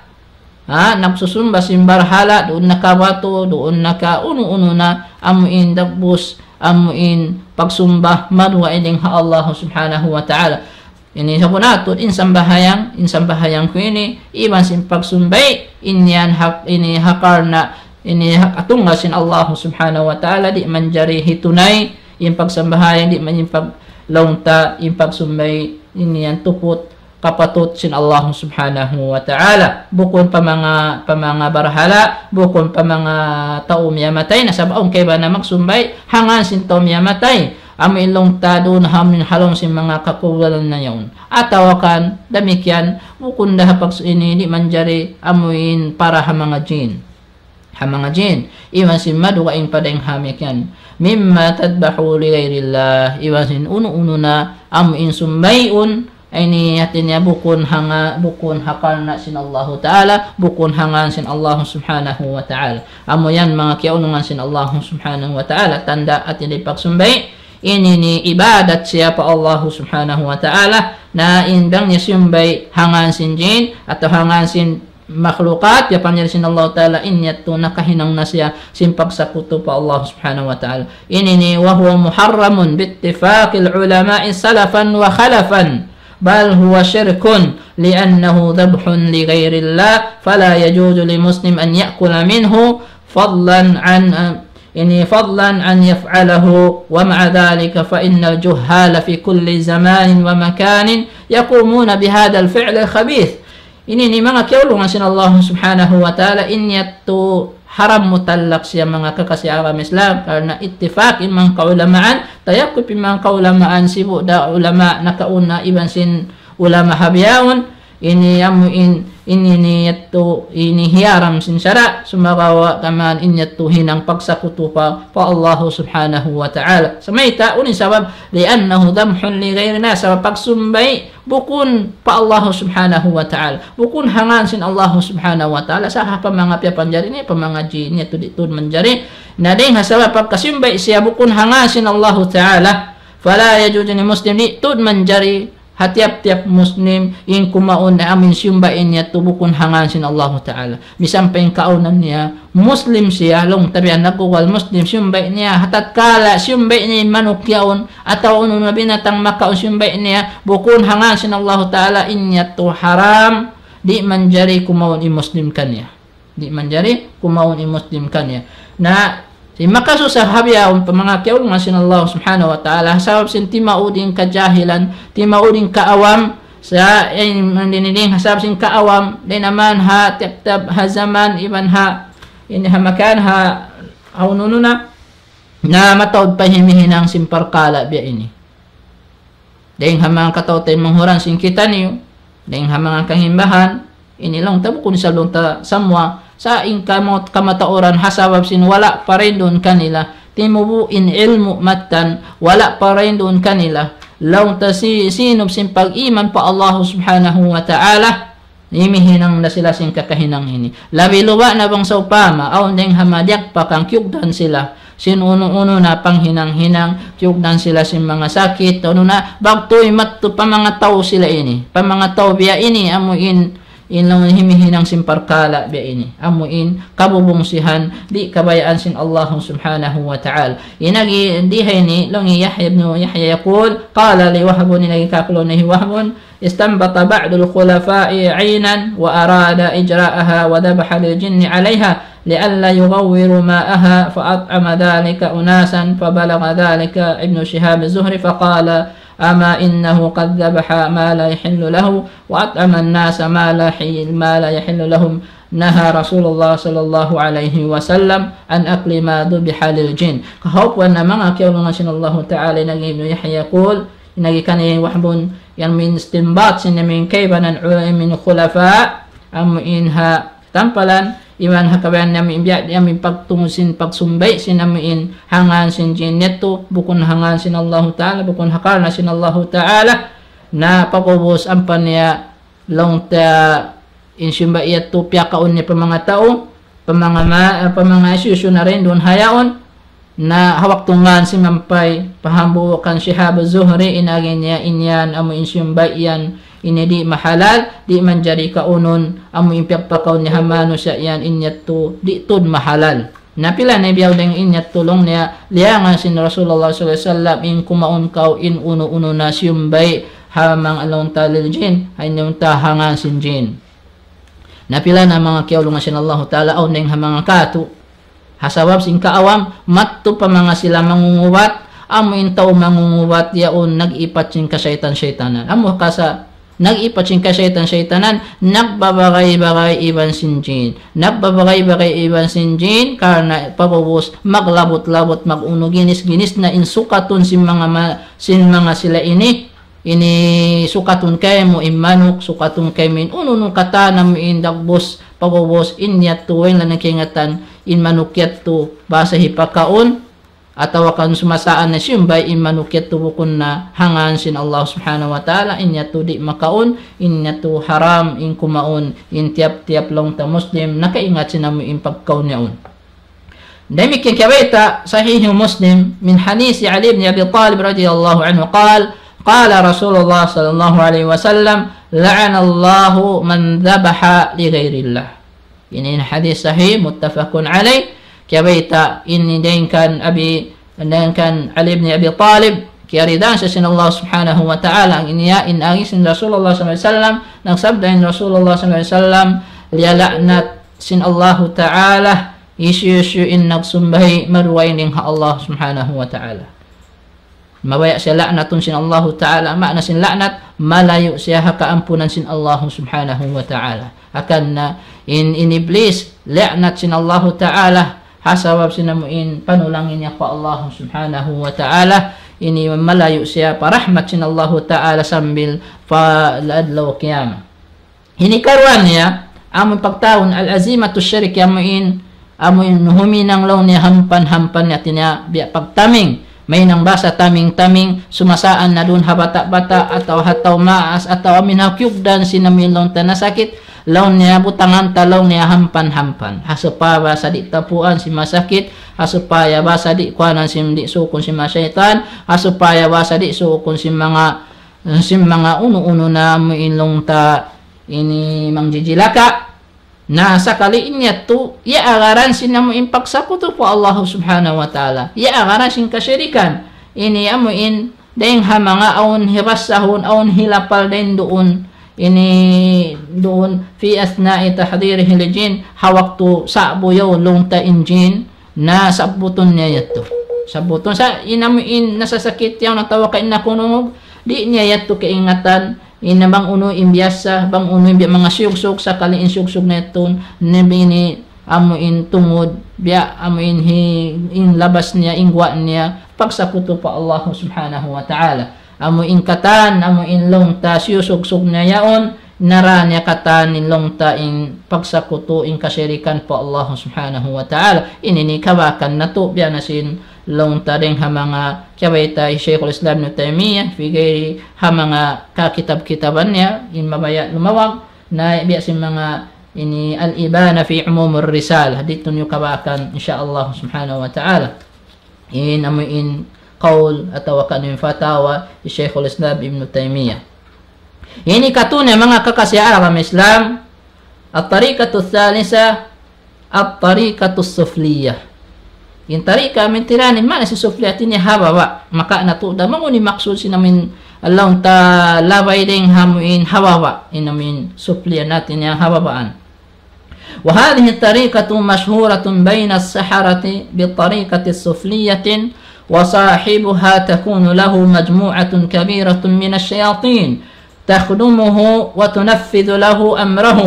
ha, nagsusumba sin barhala', duun na ka batu, duun na ka unu-unu na, amu in dagbus, amu in pagsumba, maduwa ining ha Allah Subhanahu wa Ta'ala." Ini sabunnal tuud, in sambahayang, in sambahayang ku ini, iban sin pagsumbay, in yan hak, ini ha karna', ini hak atunga sin Allah Subhanahu wa Ta'ala, di' manjari hitunay, in pagsambahayang, di' man in pag-, laung ta, in pagsumbay, in yan tuput, kapatut sin Allah Subhanahu wa Ta'ala. Bukun pa manga, pa manga barhala', bukun pa manga tau miyamatay, na sabab awn kaibanan magsumbay, ha ngan sin tau miyamatay. Amu in laung ta duun ha amu in ha lawm sin manga kakubulan na yaun. Atawa kan, damikkiyan, bukun da ha pagsu ini, di' manjari amu in para ha manga jin. Ha manga jin, iban sin maduwa in pa dayn ha mikkiyan. مما تذبحوا لغير الله, iban sin unu-unu na amu in sumbayun, ini hati niya bukun ha nga-, bukun ha karna' sin Allahu Ta'ala, bukun ha ngan sin Allah Subhanahu wa Ta'ala. Amu yan manga kiyaulungan sin Allah Subhanahu wa Ta'ala, tanda' hati niya pagsumbay, ini ini ibadat siya pa Allah Subhanahu wa Ta'ala, na in bang niya siyumbay ha ngan sin jin, atawa ha ngan sin makhlukat, ya panjari sin Allah Ta'ala, in yadtu nakahinang na siya sin pagsakutu pa Allah Subhanahu wa Ta'ala. Ini ini, وهو محرم باتفاق العلماء سلفا وخلفا، بل هو شرك، لأنه ذبح لغير الله، فلا يجوز لمسلم أن يأكل منه، فضلا عن، ini, فضلا عن يفعله، ومع ذلك فإن الجهال في كل زمان ومكان يقومون بهذا الفعل الخبيث. Ini ini manga kiyaulungan sin Allah Subhanahu wa Ta'ala, in yadtu haram mutlak siya manga kakasi agama Islam, karna' ittifaq in manga kaulamaan, tayakkuf in manga kaulamaan, sibu' da ulama nakauna iban sin ulama ha bihaun, ini amu in, in ini yadtu, ini hiyaram sin sara', sumagawa' kaman in yadtu hinang pagsakutu pa, pa Allah Subhanahu wa Ta'ala. Sa' mayta', unu in sabab, لأنه ذبح لغير الله, sabab pagsumbay, bukun pa Allah Subhanahu wa Ta'ala. Bukun ha ngan sin Allah Subhanahu wa Ta'ala. Sa' ha pa manga piyapanjari niya, pa manga jin niya, tuud, tuud manjari. Na dayn ha sabab pagkasumbay siya bukun ha ngan sin Allah Ta'ala, فلا يجوز لمسلم, di' tuud manjari ha tiyap-tiyap Muslim in kumaun na amu in siyumbay niya yadtu bukun ha ngan sin Allah Ta'ala. Misan pa in kaawnan niya, Muslim siya, laung ta biya' nagguwal Muslim, siyumbay niya, ha tatkala siyumbay niya in manuk yaun, atawa unu na binatang makaun siyumbay niya, bukun ha ngan sin Allahu Ta'ala, in yadtu haram, di' manjari kumaun in Muslim kaniya. Di' manjari kumaun in Muslim kaniya. Na, sin makasusa ha bihaun pa manga kiyaulungan sin Allah Subhanahu wa Ta'ala, sabab sin timaud in kajahilan, timaud in kaawam, sa', eh, in, in, in, in, sabab sin kaawam, dayn aman ha, tiyap-tiyap ha jaman, iban ha, ini ha makan, ha, ha unu-unu na, na mataud pa himihinang sin parkala' biya' ini. Dayn ha manga kataw-taymanghuran sin kitaniyu, dayn ha manga kahimbahan, ini laung ta bukun sa laung ta samuwa, Sa' in kamut-, kamatauran ha sabab sin wala' pa dayn duun kanila timubu' in ilmu' mattan, wala' pa dayn duun kanila laung ta si-, sinub sin pag-iman pa Allah Subhanahu wa Ta'ala, himihinang na sila sin kakahinang ini. Labi luba' na bang sawpama, awn dayng ha madiyagpak kiyugdan sila sin unu-unu na panghinang-hinang, kiyugdan sila sin manga sakit, unu na, bang tuud mattu pa manga tau sila ini, pa manga tau biya' ini, amu in, in laung himihinang sin parkala' biya' ini. Amu in kabubungsihan, di' kabayaan sin Allah Subhanahu wa Ta'ala. In agi di ha ini, laung hi Yahya ibn Yahya yaqul, qala li Wahbun, in agi kaku' laung hi Wahbun, استنبط بعض الخلفاء عينا وأراد إجراءها وذبح للجن عليها لئلا يغوروا ماءها، فأطعم ذلك أناسا، فبلغ ذلك ابن شهاب الزهري فقال: أما إنه قد ذبح ما لا يحل له وأطعم الناس ما لا حي-، ما لا يحل لهم، نهى رسول الله صلى الله عليه وسلم عن أكل ما ذبح للجن. Kahaupuan na manga kiyaulungan sin Allahu Ta'ala, in agi Ibnu Yahya yaqul, in agi kan hi Wahbun, yan min istinbat sin amu in kaibanan ula-, amu in khulafa, amu in ha tampalan, iban ha kabayaan amu in biya', amu in pagtungud sin pagsumbay' sin amu in ha ngān sin jin yadtu, bukun ha ngān sin Allahu Ta'ala, bukun ha karna' sin Allahu Ta'ala, na pag'ubus ampa niya laung ta in siyumbay' yadtu piyakaun niya pa manga tau, pa manga ma-, pa manga hisiyu-siyu na dayn duun ha yaun, na ha waktu ngān sin mampay, pa hambuuk kan Shihab Zuhri, in agi niya in yan, amu in siyumbay' yan, ini di' mahalal, di' manjari kaunun, amu in piyagpakaun niya ha manusiya' yan, in yadtu, di' tuud mahalal. Na pila na biyaw dayng in yadtu laung niya, liyangan sin Rasulullah sallallahu alayhi wasallam, in kumaun kaw in unu-unu na siyumbay' ha manga laung ta lil jin, ha in laung ta ha ngān sin jin. Na pila na manga kiyaulungan sin Allahu Ta'ala, awn dayng ha manga katu'. Ha sabab sin kaawam, mattu pa manga sila mangungubat, amu in tau mangungubat yaun nag-ipat sin kasaytan-saytanan. Amu kasa, nag-ipat sin kasaytan-saytanan, nagbabagay-bagay iban sin jin. Nagbabagay-bagay iban sin jin, karna' pag'ubus maglabut-labut, mag-unu ginis-ginis na in sukatun sin manga ma-, sin manga sila ini, ini sukatun kaymu in manuk, sukatun kaymu in unu-unu katan amu in dagbus, pag'ubus in yadtu way na kaingatan, in manuk yadtu basa hipakaun, atawa kan sumasaan na siyumbay' in manuk yadtu bukun na ha ngān sin Allah Subhanahu wa Ta'ala, in yadtu di' makaun, in yadtu haram in kumaun, in tiyap-tiyap laung ta Muslim, nakaingat sin amu in pagkaun yaun. Damikkiyan kiyabayta' Sahih Muslim min hadith Ali ibn Abi Talib radiyallahu anhu qal, qala Rasulullah sallallahu alayhi wasallam, لعن الله من ذبح لغير الله. Ini in hadith sahih, muttafaqun alayh. Kiyabayta' ini dayng kan Abi, dayng kan Ali ibn Abi Talib, kiyaridaan siya sin Allah Subhanahu wa Ta'ala, in agi niya, in agi sin Rasulullah sallallahu alayhi wasallam, nagsabda in Rasulullah sallallahu alayhi wasallam, liyala'nat sin Allahu Ta'ala hisiyu-siyu in nagsumbay' maruwa dayng ha Allah Subhanahu wa Ta'ala. Mabaya' siya la'natun sin Allahu Ta'ala, maana sin la'nat, malayu' siya ha kaampunan sin Allahu Subhanahu wa Ta'ala. Hangkan na in, in Iblis, la'nat sin Allahu Ta'ala, ha sabab sin amu in panulang niya pa Allahu Subhanahu wa Ta'ala, ini malayu' siya pa rahmat sin Allahu Ta'ala sambil pa adlaw qiyamah. Ini karuwa niya, amu pagtawagun al-azimatu shirk, amu in, amu in huminang laung niya hampan-hampan niya, hāti niya biya' pagtaming, mahinang basa taming-taming, sumasaan na duun ha bata'-bata', atawa ha tau maas, atawa amu in ha kiyugdan sin amu in laung ta nasakit, laung niya butangan ta laung niya hampan-hampan. Ha supaya basa di' tapuan sin masakit, ha supaya basa di' kuanan sin di' sukun sin masaytan, ha supaya basa di' sukun sin manga, sin manga unu-unu na amu in laung ta ini mangjijilaka. Na sakali in yadtu, iyaagaran sin amu in pagsakutu pa Allah Subhanahu wa Ta'ala. Iyaagaran sin kasirikan. Ini amu in, dayng ha manga awn hibasahun, awn hilapal dayng duun. Ini duun, في أثناء تحضيره للجن, ha waktu sa'bu yaun laung ta in jin, na sabbutun niya yadtu. Sabbutun sa, in amu in nasasakit yaun atawa ka in nakunungug, di' niya yadtu kaingatan, in bang unu in biyasa, bang unu in biya' manga siyugsug, sakali in siyugsug na yadtu, na ini amu in tungud, biya' amu in hi-, in labas niya, in guwa' niya, pagsakutu pa Allah Subhanahu wa Ta'ala. Amu in katan, amu in laung ta siyusugsug niya yaun, nara niya katan in laung ta in pagsakutu in kasirikan pa Allah Subhanahu wa Ta'ala. Ini in kabakan natu' biya' na sin laung ta dayng ha manga kiyabayta' hi Shaykhul Islam Ibn Taymiyyah, fi gayri ha manga kakitab-kitaban niya, in mabaya' lumawag, na biya' sin manga ini Al-Ibana fi Umum Ar-Risalah, didtu niyu kabakan, insya Allah Subhanahu wa Ta'ala. In amu in qawl atawa kan in fatawa hi Shaykhul Islam Ibn Taymiyyah. Ini katunya manga kakasi agama Islam, at-tariqatus salisah, at-tariqatus sufliyah. In tariqa amu in tiranan, maana sin sufliyah, hati niya ha baba'. Maka natu' da mangun in maksud sin amu in laung ta labay dayng ha amu in ha baba'. In amu in sufliyah, hati niya ha babaan. وهذه الطريقة مشهورة بين السحرة بالطريقة السفلية، وصاحبها تكون له مجموعة كبيرة من الشياطين تخدمه وتنفذ له أمره،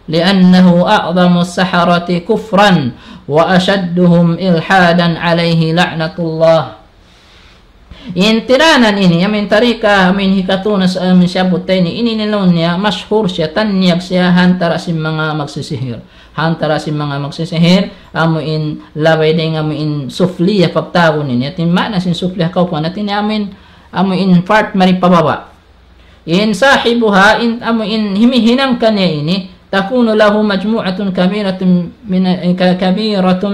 لأنه أعظم السحرة كفرا وأشدهم إلحادا عليه لعنة الله. In tiranan ini, amu in tariqa, amu in hikatu na sa-, amu in siyabbut ta ini, ini in laung niya, mashhur siya, tanyag siya, ha antara' sin manga magsisihir. Ha antara' sin manga magsisihir, amu in labay dayng amu in sufliyah pagtawagun ini. Hati maana sin sufliyah kaw pa, hati niya amu in, amu in part mari pa baba'. In sahibuha, in, amu in himihinang kaniya ini, تكون له مجموعة كبيرة من، ك-، كبيرة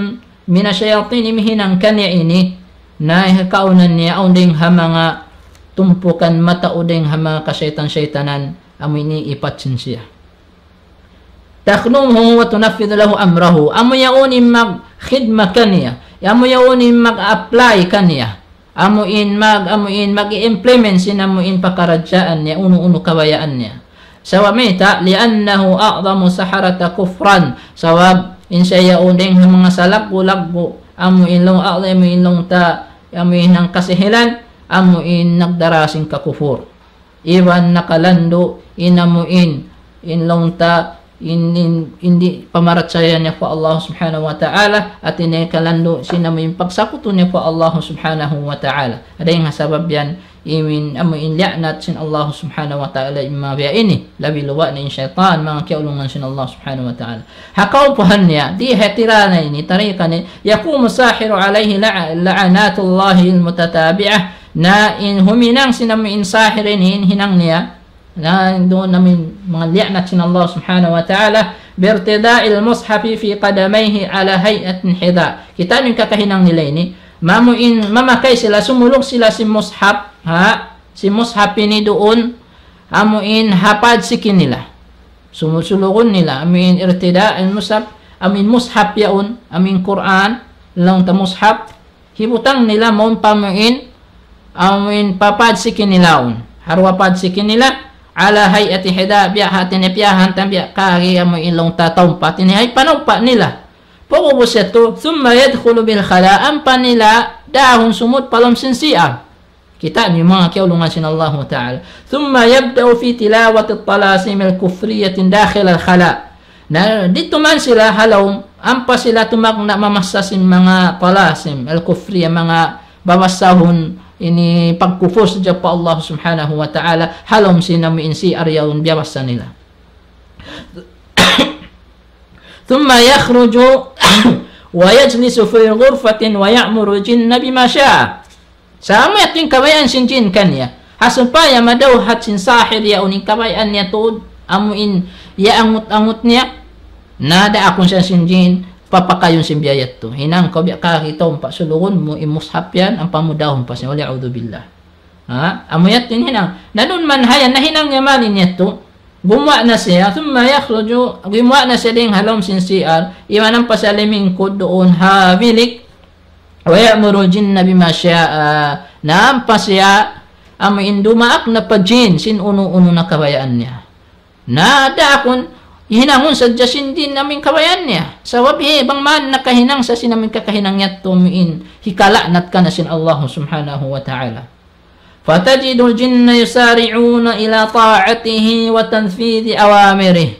من الشياطين, himihinang kaniya ini, na hikaunan niya, awn dayng ha manga tumpukan matau dayng ha manga kasaytan-saytanan, amu ini ipat sin siya. تخدمه وتنفذ له أمره. Amu yaun in magkhidma kaniya. Amu yaun in mag-apply kaniya. Amu in mag-, amu in mag-implement sin amu in pakaradjaan niya, unu-unu kabayaan niya. Sabab mayta', لأنه أعظم السحرة كفرا. Sabab in siya yaun dayng ha manga salaggu'-laggu', amu in laung, amu in laung ta, amu in kasihilan, amu in nagdara sin kakufur. Iban nakalandu' in amu in, in laung ta, in, in, in di' pamarachaya niya pa Allah Subhanahu wa Ta'ala, hati niya kalandu' sin amu in pagsakutu niya pa Allah Subhanahu wa Ta'ala. Dayng ha sabab yan, amu in, amu in liyaanat sin Allah Subhanahu wa Ta'ala in manga biya' ini, labi luba' na in saytan, manga kiyaulungan sin Allah Subhanahu wa Ta'ala. Ha kaupuhan niya, di' ha tiranan ini, tariqa ini, يقوم الساحر عليه لع-، لعنات الله المتتابعة, na in huminang sin amu in sahir ini, in hinang niya, na duun amu in manga liyaanat sin Allah Subhanahu wa Ta'ala, بارتداء المصحف في قدميه على هيئة حذاء. Kita' niyu in kakahinang nila ini, amu in mamakay sila, sumulug sila sin mushaf, ha? Sin mushaf ini duun, amu in ha pad siki nila. Sumul-, sulugun nila, amu in ارتداء المصحف, amu in mushaf yaun, amu in Qur'an, laung ta mushaf, hibutang nila mawn pa amu in, amu in pa pad siki nila yaun. Ha duwa pad siki nila, على هيئة حذاء, biya' hati niya piyahantan, biya' kari amu in laung ta taumpa, hati niya hipanaumpa nila. Pag'ubus yadtu, ثم يدخل بالخلاء, ampa nila dahun sumud pa lawm sin C R. Kita' niyu manga kiyaulungan sin Allahu Ta'ala. ثم يبدأ في تلاوة الطلاسم الكفرية داخل الخلاء. Na, didtu man sila ha lawm, ampa sila tumagna' mamassa sin manga talasim al-kufriyah, manga babasahun ini pagkufur sadja pa Allah Subhanahu wa Ta'ala, ha lawm sin amu in C R yaun biyabassa nila. ثم يخرج ويجلس في غرفة ويأمر الجن بما شاء. Sa' amu yadtu in kabayaan sin jin kaniya. Ha supaya madawhat sin sahir yaun in kabayaan niya tuud, amu in iyaangut-angut niya. Na daakun siya sin jin, papakayun sin biya' yadtu. Hinang kaw biya' kari taumpa, sulugun mu in mushaf yan, ampa mu dahun pa siya. والعياذ بالله. Ha? Amu yadtu in hinang. Na duun man ha yan, nahinang niya mayan yadtu. Gumuwa' na siya, ثم يخرج, gumuwa' na siya dayng ha lawm sin C R, iban ampa siya limingkud duun ha bilik, ويأمر الجن بما شاء, na ampa siya, amu in dumaak na pa jin, sin unu-unu na kabayaan niya. Na daakun, hinangun sadja sin jin amu in kabayaan niya. Sabab, he, bang man nakahinang sa sin amu in kakahinang yadtu amu in, hikala'nat kaniya sin Allah Subhanahu wa Ta'ala. فتجد الجن يسارعون إلى طاعته وتنفيذ أوامره.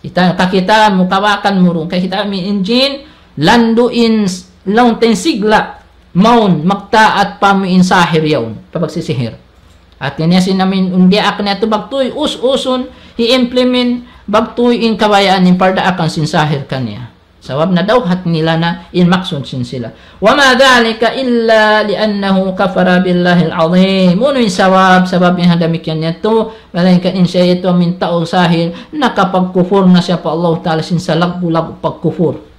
Kita', kakitaan mu, kabakan mu duun, kakitaan mu in jin, landu' in s-, laung ta in sigla', mawn, magtaat pa amu in sahir yaun, pa magsisihir. Hati niya sin amin, in diyaak niya tu bagtuy, us-usun, i-implement, bagtuy in kabayaan in pardaakan sin sahir kaniya. Sabab nadawhat nila na in maksud sin sila. وما ذلك إلا لأنه كفر بالله العظيم. Unu in sabab, sabab in ha damikkiyan yadtu, malaingkan in siya yadtu amin tau sahir, nakapagkupur na siya pa Allah Ta'ala sin salaggu'-laggu' pagkupur.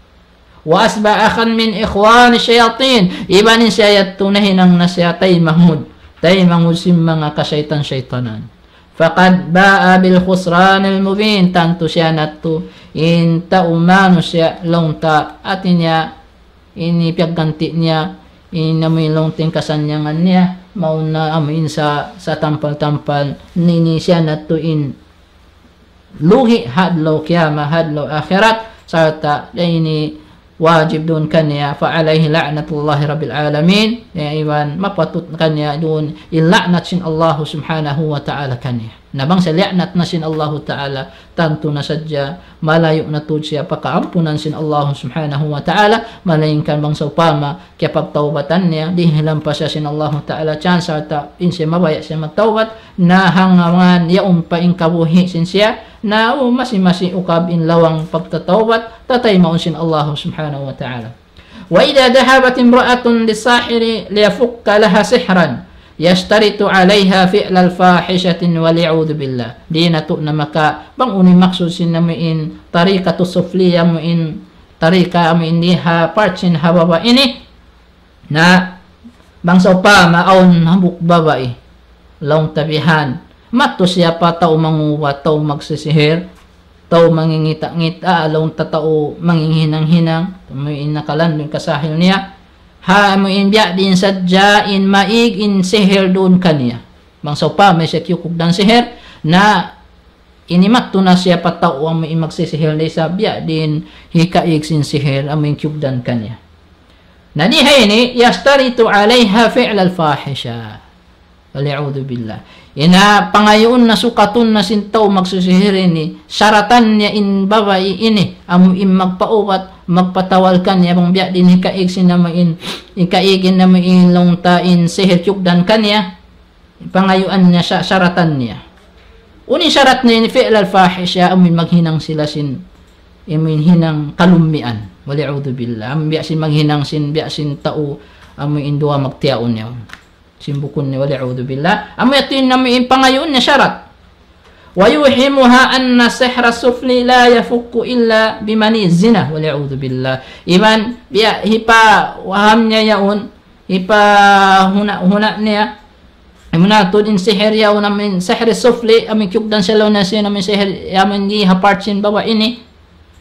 وأصبح أخا من إخوان الشياطين. Iban in siya yadtu nahinang na siya taymanghud. Taymanghud sin manga kasaytan-saytanan. فقد باء بالخسران المبين. Tantu siya natu' in tau manusiya' laung ta, hati niya, ini piyagganti' niya, in amu in laung ta in kasannyangan niya, mauna amu in sa, sa tampal-tampal, ini siya natu' in lugi' ha adlaw kiyamat, ha adlaw akhirat, sarta' ini wajib duun kaniya, فعليه لعنة الله رب العالمين, ya iban mapatut kaniya duun in la'nat sin Allahu Subhanahu wa Ta'ala kaniya. Na bang sa la'nat na sin Allahu Ta'ala, tantu na sadja, malayu' na tuud siya pa kaampunan sin Allahu Subhanahu wa Ta'ala, malaingkan bang sawpama, kiyapagtawbatan niya, dihilan pa siya sin Allahu Ta'ala chance, sarta' in siya mabaya' siya magtawbat, na hangkan yaun pa in kabuhi' sin siya, na u masi-masi ukab in lawang pagtatawbat, tataymaun sin Allahu Subhanahu wa Ta'ala. وإذا ذهبت امرأة للساحر ليفك لها سحرا يشترط عليها فعل الفاحشة والعياذ بالله. Di' natu' na maka, bang unu in maksud sin amu in tariqatu sufli, amu in tariqa amu in di ha part sin ha baba' ini. Na, bang sawpama awn hambuuk babai, laung ta bihan, madtu siya pa tau mangubat, tau magsisihir, tau mangingita'-ngita', laung ta tau manginghinang-hinang, amu in nakalandu' in kasahil niya. Ha, amu in biya' diin sadja in maig in sihir duun kaniya. Bang sawpama siya kiyukugdan sihir, na ini madtu na siya pa tau amu in magsisihir da isab biya' diin hikaig sin sihir amu in kiyugdan kaniya. Na di ha ini, يشترط عليها فعل الفاحشة. والعياذ بالله. Ina pangayuun na, sukatun na sin tau magsisihir ini, saratan niya in babai ini, amu in magpaubat, magpatawal kaniya, bang biya' diin hikaig sin amu in, hikaig in amu in laung ta in sihir kiyugdan kaniya, pangayuun niya sa-, saratan niya. Unu in sarat niya ini, فعل الفاحشة, amu in maghinang sila sin, amu in hinang kalummian. والعياذ بالله. Amu biya' sin maghinang sin, biya' sin tau, amu in duwa magtiyaun niya. Sin bukun niya, والعياذ بالله. Amu yadtu in amu in pangayuun niya sarat. ويوهمها أن السحر السفلي لا يفك إلا بمني الزنا. والعياذ بالله. Iban, biya', hipawaham niya yaun, hipahuna-huna niya, amu na tuud in sihir yaun, amu in sihir sufli, amu in kiyugdan sa laung niya sin, amu in sihir, amu in di ha part sin babai ini.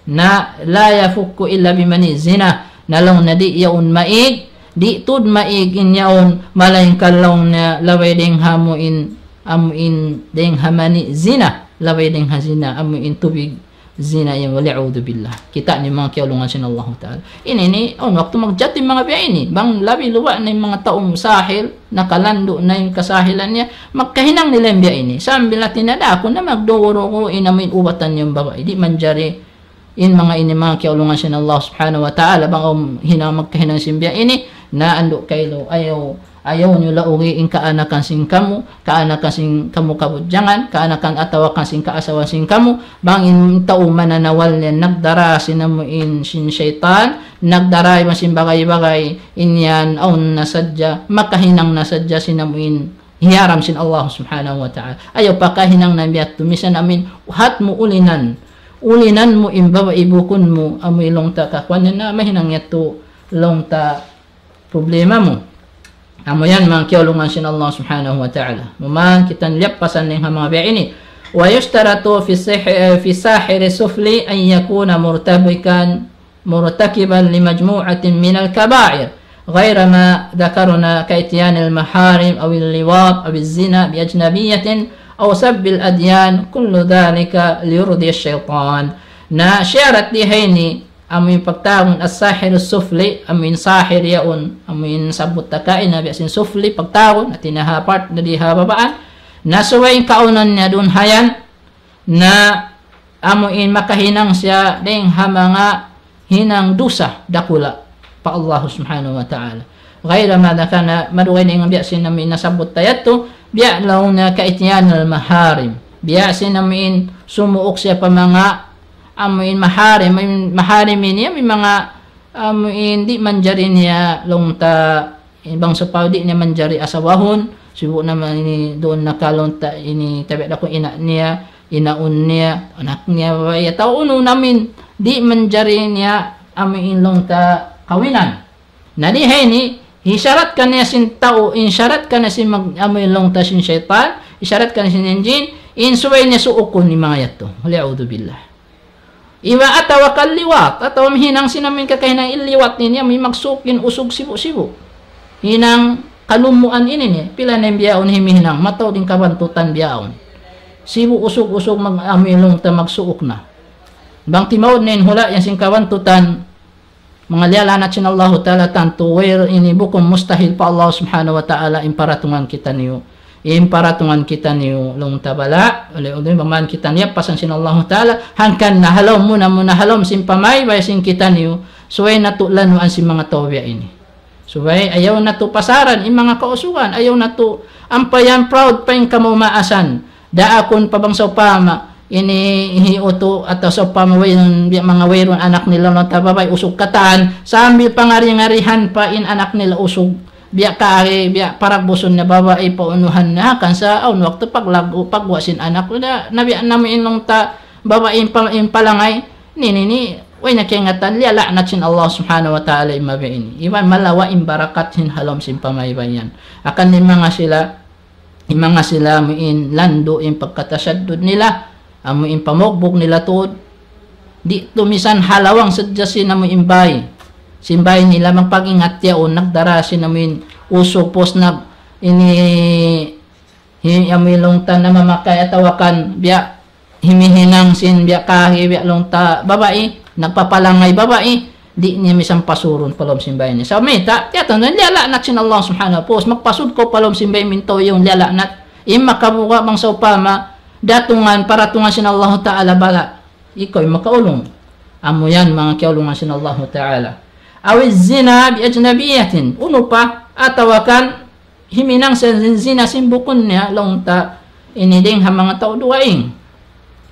Na, لا يفك إلا بمني الزنا. Na laung niya di' yaun maig, di' tuud maig in yaun, malaingkan laung niya labay dayng ha amu in, amu in dayng ha mani zina, labay dayng ha zina, amu in tubig zina yan, والعياذ بالله. Kita' niyu manga kiyaulungan sin Allahu Ta'ala. Ini, ini, awn waktu magjatu in manga biya' ini. Bang labi luba' na in manga tau sahir, nakalandu' na in kasahilan niya, magkahinang nila in biya' ini. Sambil hati niya da aku na magdugu-dugu in amu in ubatan niya in babai. Di' manjari in manga ini manga kiyaulungan sin Allah Subhanahu wa Ta'ala, bang awn hinang magkahinang sin biya' ini, na andu' kailu, ayaw, ayaw niyu laugi in kaanakan sin kamu, kaanakan sin kamu kabudjangan, kaanakan atawa kan sin kaasawahan sin kamu, bang in tau mananawal yan, nagdara sin amu in sin saytan, nagdara iban sin bagay-bagay, in yan awn na sadja, makahinang na sadja sin amu in hiyaram sin Allah Subhanahu wa Ta'ala. Ayaw pakahinang na biya' tu, misan amu in hat mu ulinan, ulinan mu in babai bukun mu, amu in laung ta kakuan na mahinang yadtu laung ta problema mu. Amu yan manga kiyaulungan sin Allah Subhanahu wa Ta'ala. Muman kita liyapasan ning ha manga biya' ini. ويشترط في السح-، في الساحر السفلي أن يكون مرتبكا مرتكبا لمجموعة من الكبائر غير ما ذكرنا كإتيان المحارم أو اللواط أو الزنا بأجنبية أو سب الأديان، كل ذلك ليرضي الشيطان. Na sharat di ha ini, amu in pagtawagun as-sahir as-sufli, amu in sahir yaun, amu in sabbut ta kaina biya' sin sufli, pagtawagun, hati niya ha part na di ha babaan. Na subay in kaawnan niya duun ha yan, na amu in makahinang siya dayng ha manga hinang dusa dakula' pa Allah Subhanahu wa Ta'ala. غير ما ذكرنا, madugay na in biya' sin amu in nasabbut ta yadtu, biya' laung niya كإتيان المحارم. Biya' sin amuin sumuuk siya pa manga amuin maharim, amuin maharim ini, amuin manga amuin di' manjari niya laung ta, in bang sawpama di' niya manjari asawahun, sibu' na man ini duun na ka laung ta ini tabi' da ku ina' niya, inaun niya, anak niya, babai, atawa unu na amuin di' manjari niya amuin laung ta kawinan. Na di ha ini, hisarat kaniya sin tau, in sarat kaniya sin mag-, amuin laung ta sin saytan, hisarat kaniya sin jin, in subay niya suukun in manga yadtu. والعياذ بالله. Iban atawa kan liwat, atawa mahinang sin amuin kakahinang in liwat ini, amuin magsuuk in usug sibu'-sibu'. Hinang kalumuan ini ni, pila na in bihaun himihinang, mataud in kabantutan bihaun. Sibu' usug-usug mag-, amuin laung ta magsuuk na. Bang timaud na in hula' yan sin kabantutan, manga liyala'nat sin Allahu Ta'ala, tantu wayruun, ini bukun mustahil pa Allah Subhanahu wa Ta'ala in paratungan kitaniyu. In paratungan kitaniyu laung ta bala', uli-uli bang man kitaniyu pasan sin Allahu Ta'ala, hangkan na ha lawm muna-muna ha lawm sin pamaybay sin kitaniyu, subay natu' lanuan sin manga tau biya' ini. Subay ayaw natu' pasaran in manga kausugan, ayaw natu' ampa yan proud pa in kamumaasan. Daakun pa bang sawpama, ini hiutu atawa sawpama wayruun, biya' manga wayruun anak nila laung ta babai usug katan, sambil pangari-ngarihan pa in anak nila usug. Biya' kari, biya' paragbusun na babai pa unuhan na, kan sa awn waktu paglagu, pagguwa' sin anak, na, na biya' na amuin laung ta babai in pa-, in palangay, ini, ini, way na kaingatan, liyala'nat sin Allah Subhanahu wa Ta'ala in manga biya' ini. Iban malawa' in barakat sin ha lawm sin pamaybay yan. Hangkan in manga sila, in manga sila amuin landu' in pagkatasaddud nila, amuin pamugbug nila tuud. Di' tuud misan ha lawang sadja sin amuin bay. Sin bay nila magpag-ingat yaun, nagdara sin amuin usug pus nag-, ini, hi-, amuin laung ta namamakay atawa kan biya' himihinang sin biya' kahi, biya' laung ta babai, nagpapalangay babai, di' niya misan pasurun pa lawm sin bay niya. Sa' mayta', kiyatandaan, liyala'nat sin Allah Subhanahu wa Ta'ala. Pus magpasud kaw pa lawm sin bay mu in tau yaun, liyala'nat. In makabuga' bang sawpama, datungan, paratungan sin Allah Ta'ala bala'. Ikaw in makaulung. Amu yan, manga kiyaulungan sin Allah Ta'ala. أو الزنا بأجنبية. Unu pa, atawa kan himinang sin zina sin bukun niya, laung ta ini dayng ha manga tau dugaing.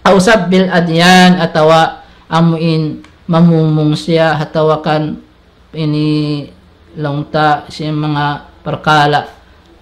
أو سب الأديان, atawa amuin mamungmung siya, atawa kan ini laung ta sin manga parkala',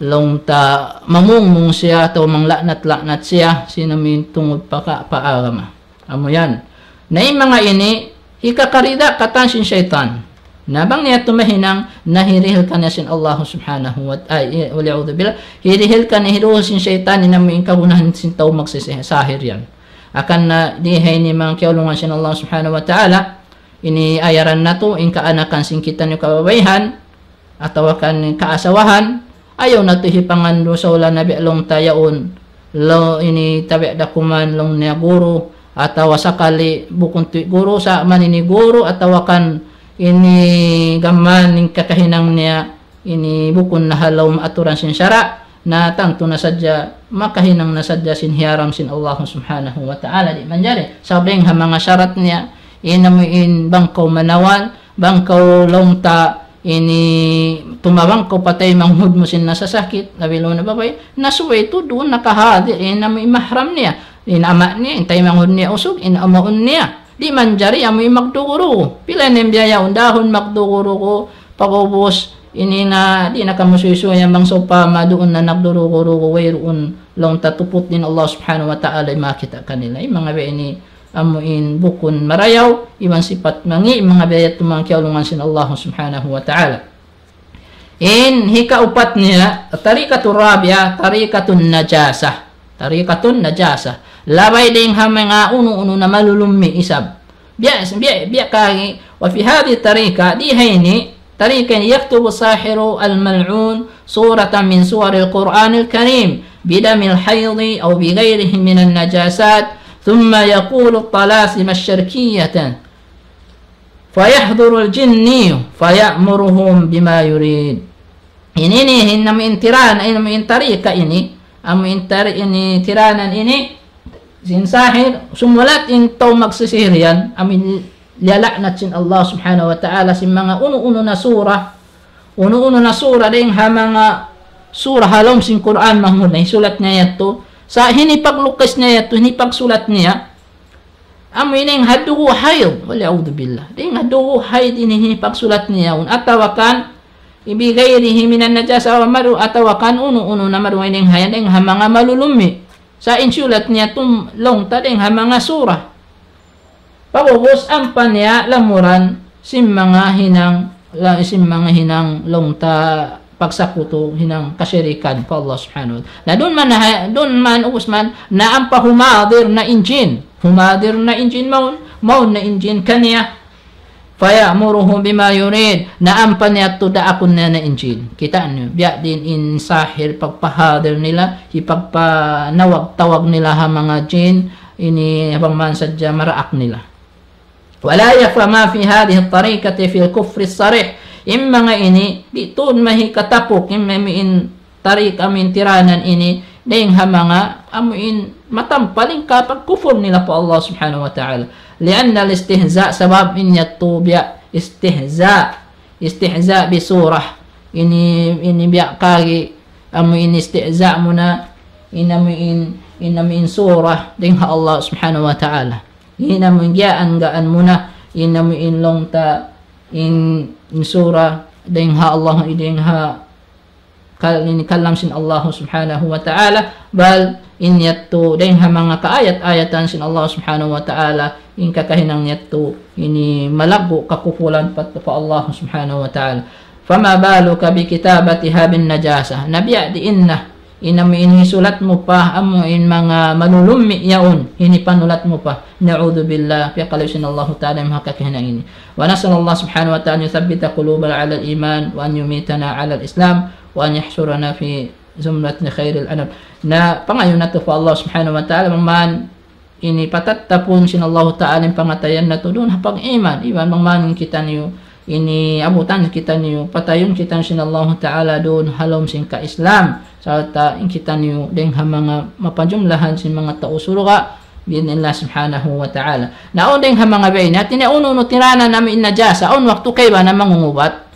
laung ta mamungmung siya, atawa mangla'nat-la'nat siya, sin amuin tungud pa ka-, pa agama. Amu yan. Na in manga ini, hikakarida katan sin saytan. Na bang niya tuud mahinang, na hirihil kaniya sin Allah Subhanahu wa Ta'ala, ay, والعياذ بالله, hirihil kaniya, hiduhul sin saytan, in amuin kagunahan sin tau magsisi-, sahir yan. Hangkan na di ha ini manga kiyaulungan sin Allah Subhanahu wa Ta'ala, ini ayaran natu', in kaanakan sin kitaniyu kababaihan, atawa kan kaasawahan, ayaw natu' hipangandu' sa ula nabi laung ta yaun, laung ini tabi' da kuman laung niya guru, atawa sakali bukun tuud guru, sa' man ini guru, atawa kan ini gam mayan in kakahinang niya, ini bukun na ha lawm aturan sin sara', na tantu na sadja, makahinang na sadja sin hiyaram sin Allah Subhanahu wa Ta'ala, di' manjari. Sabab dayng ha manga sarat niya, in amuin bang kaw manawal, bang kaw laung ta ini tumabang kaw pa taymanghud mu sin nasasakit, labi laung na babai, na subay tuud duun nakahadir in amuin mahram niya, in ama' niya, in taymanghud niya usug, in amaun niya. Di' manjari amuin magdugu-dugu. Pila na in biya' yaun, dahun magdugu-dugu, pag'ubus, ini na, di' na kamu suysuyan bang sawpama duun na nagdugu-dugu, wayruun laung ta tuput in Allah Subhanahu wa Ta'ala in makakita' kanila. In manga biya' ini, amuin bukun marayaw, iban sipat mangi', manga biya' yadtu manga kiyaulungan sin Allah Subhanahu wa Ta'ala. In hikaupat niya, الطريقة الرابعة طريقة النجاسة. طريقة النجاسة. Labay dayng ha manga unu-unu na malulummi isab. Biya', biya', biya' kari, وفي هذه الطريقة, di ha ini, tariqa ini, يكتب الساحر الملعون سورة من سور القرآن الكريم بدم الحيض أو بغيره من النجاسات، ثم يقول الطلاسم الشركية، فيحضر الجني فيأمرهم بما يريد. Ini, ini, in amuin tiranan, in amuin tariqa ini, amuin tari-, ini tiranan ini, sin sahir, sumulat in tau magsisihir yan, amuin liyala'nat sin Allah Subhanahu wa Ta'ala, sin manga unu-unu na sura, unu-unu na sura dayng ha manga surah ha lawm sin Qur'an mahmud na hisulat niya yadtu. Sa' hinipaglukis niya yadtu, hinipagsulat niya. Amu in dayn ha dugu' hayd, wal a'udhu billah. Dayn ha dugu' hayd ini hinipagsulat niya yaun. Atawa kan, بغيره من النجاسة أو ما, atawa kan unu-unu na mari dayn ha yan, dayn ha manga malulummi'. Sa' in sulat niya yadtu laung ta dayn ha manga surah. Pag'ubus ampa niya lamuran sin manga hinang, la-, sin manga hinang laung ta pagsakutu hinang kasirikan pa Allah Subhanahu wa Ta'ala. Na duun man ha-, duun man ubus man na ampa humadir na in jin. Humadir na in jin mawn, mawn na in jin kaniya. فيأمره بما يريد. Na ampa niya yadtu daakun na in jin. Kita' niyu, biya' diin in sahir pagpahadir nila, hipagpanawag-tawag nila ha manga jin, ini bang man sadja maraak nila. ولا يخفى ما في هذه الطريقة في الكفر الصريح. In manga ini, di' tuud mahikatapuk, in manga in tariq amu in tiranan ini, dayn ha manga amu in matampal in kapagkufur nila pa Allah Subhanahu wa Ta'ala. لأن الاستهزاء, sabab in yadtu biya' istihza, istihza bi surah. Ini, ini biya' kagi amu in istihza muna, in amu in, in amu in surah dayn ha Allah Subhanahu wa Ta'ala. In amu in giyaan-gaan muna, in amu in laung ta, in, in surah dayn ha Allah, dayn ha kal-, ini kalam sin Allah Subhanahu wa Ta'ala, bal in yadtu dayn ha manga kaayat-ayatan sin Allah Subhanahu wa Ta'ala, in kakahinang yadtu, ini malaggu' kakufulan pa, pa Allah Subhanahu wa Ta'ala. فما بالك بكتابتها بالنجاسة. Na biya' diin na, in amu in hisulat mu pa, amu in manga malulummi' yaun, hinipanulat mu pa. نعوذ بالله, piyakalayu' sin Allah Ta'ala in manga kakahinang ini. ونسأل الله سبحانه وتعالى أن يثبت قلوبنا على الإيمان، وأن يميتنا على الإسلام، وأن يحشرنا في زمرة خير الأنام. Na pangayuun natu' pa Allah Subhanahu wa Ta'ala, bang man ini patattapun sin Allah Ta'ala in pangatayan natu' duun ha pag-iman, iban bang man kitaniyu, ini abutan kitaniyu, patayun kitaniyu sin Allah Ta'ala duun ha lawm sin ka-Islam, sarta' in kitaniyu dayn ha manga mapajumlahan sin manga tau surga', بإذن الله سبحانه وتعالى. Na awn dayn ha manga biya' ini, hati niya unu-unu tiranan amu in najasa, awn waktu kaibanan mangungubat.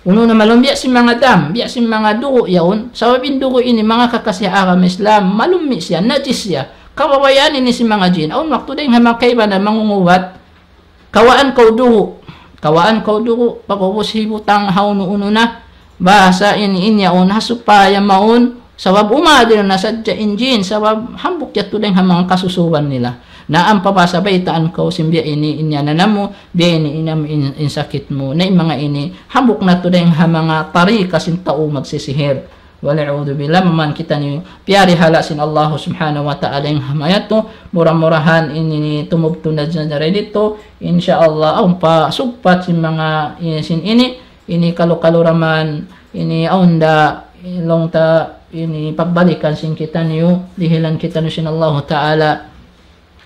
Unu na malum biya' sin manga dam, biya' sin manga dugu' yaun. Sabab in dugu' ini manga kakasi ha agama Islam, malummi' siya, najis siya. Kabayaan ini sin manga jin. Awn waktu dayn ha manga kaibanan mangungubat. Kawaan kaw dugu'. Kawaan kaw dugu', pag'ubus hibutang ha unu-unu na. Bahasa ini in yaun ha supaya mawn. Sabab umadir na sadja in jin. Sabab hambuuk yadtu dayn ha manga kasusuban nila. Na ampa basa baytaan kaw sin biya' ini in yaun na mu, biya' ini in, in, in sakit mu. Na in manga ini, hambuuk na tuud dayn ha manga tariqa sin tau magsisihir. والعياذ بالله, bang man kitaniyu piyarihala' sin Allah Subhanahu wa Ta'ala in manga yadtu, mura-murahan ini tumubtun na dyan dari didtu, insya Allah, awn pa sugpat sin manga, eh, sin ini, ini kalu-kalu ra man, ini awn da, laung ta, ini pagbalikan sin kitaniyu, dihilan kitaniyu sin Allah Ta'ala,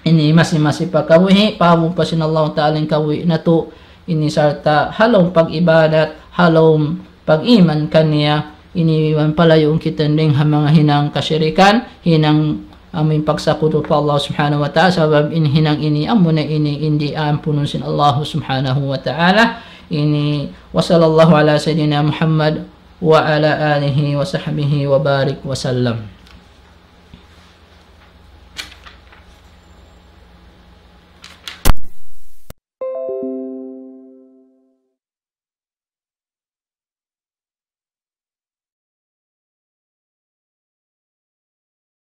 ini masi-masi pa kabuhi', pahabul pa sin Allah Ta'ala in kabuhi' natu', ini sarta' ha lawm pag-ibadat, ha lawm pag-iman kaniya, ini iban palayuun kita dayn ha manga hinang kasirikan, hinang amu in pagsakutu pa Allah Subhanahu wa Ta'ala, sabab in hinang ini, amuna ini, in di' ampunun sin Allah Subhanahu wa Ta'ala, ini, وصلى الله على سيدنا محمد وعلى آله وصحبه وبارك وسلم.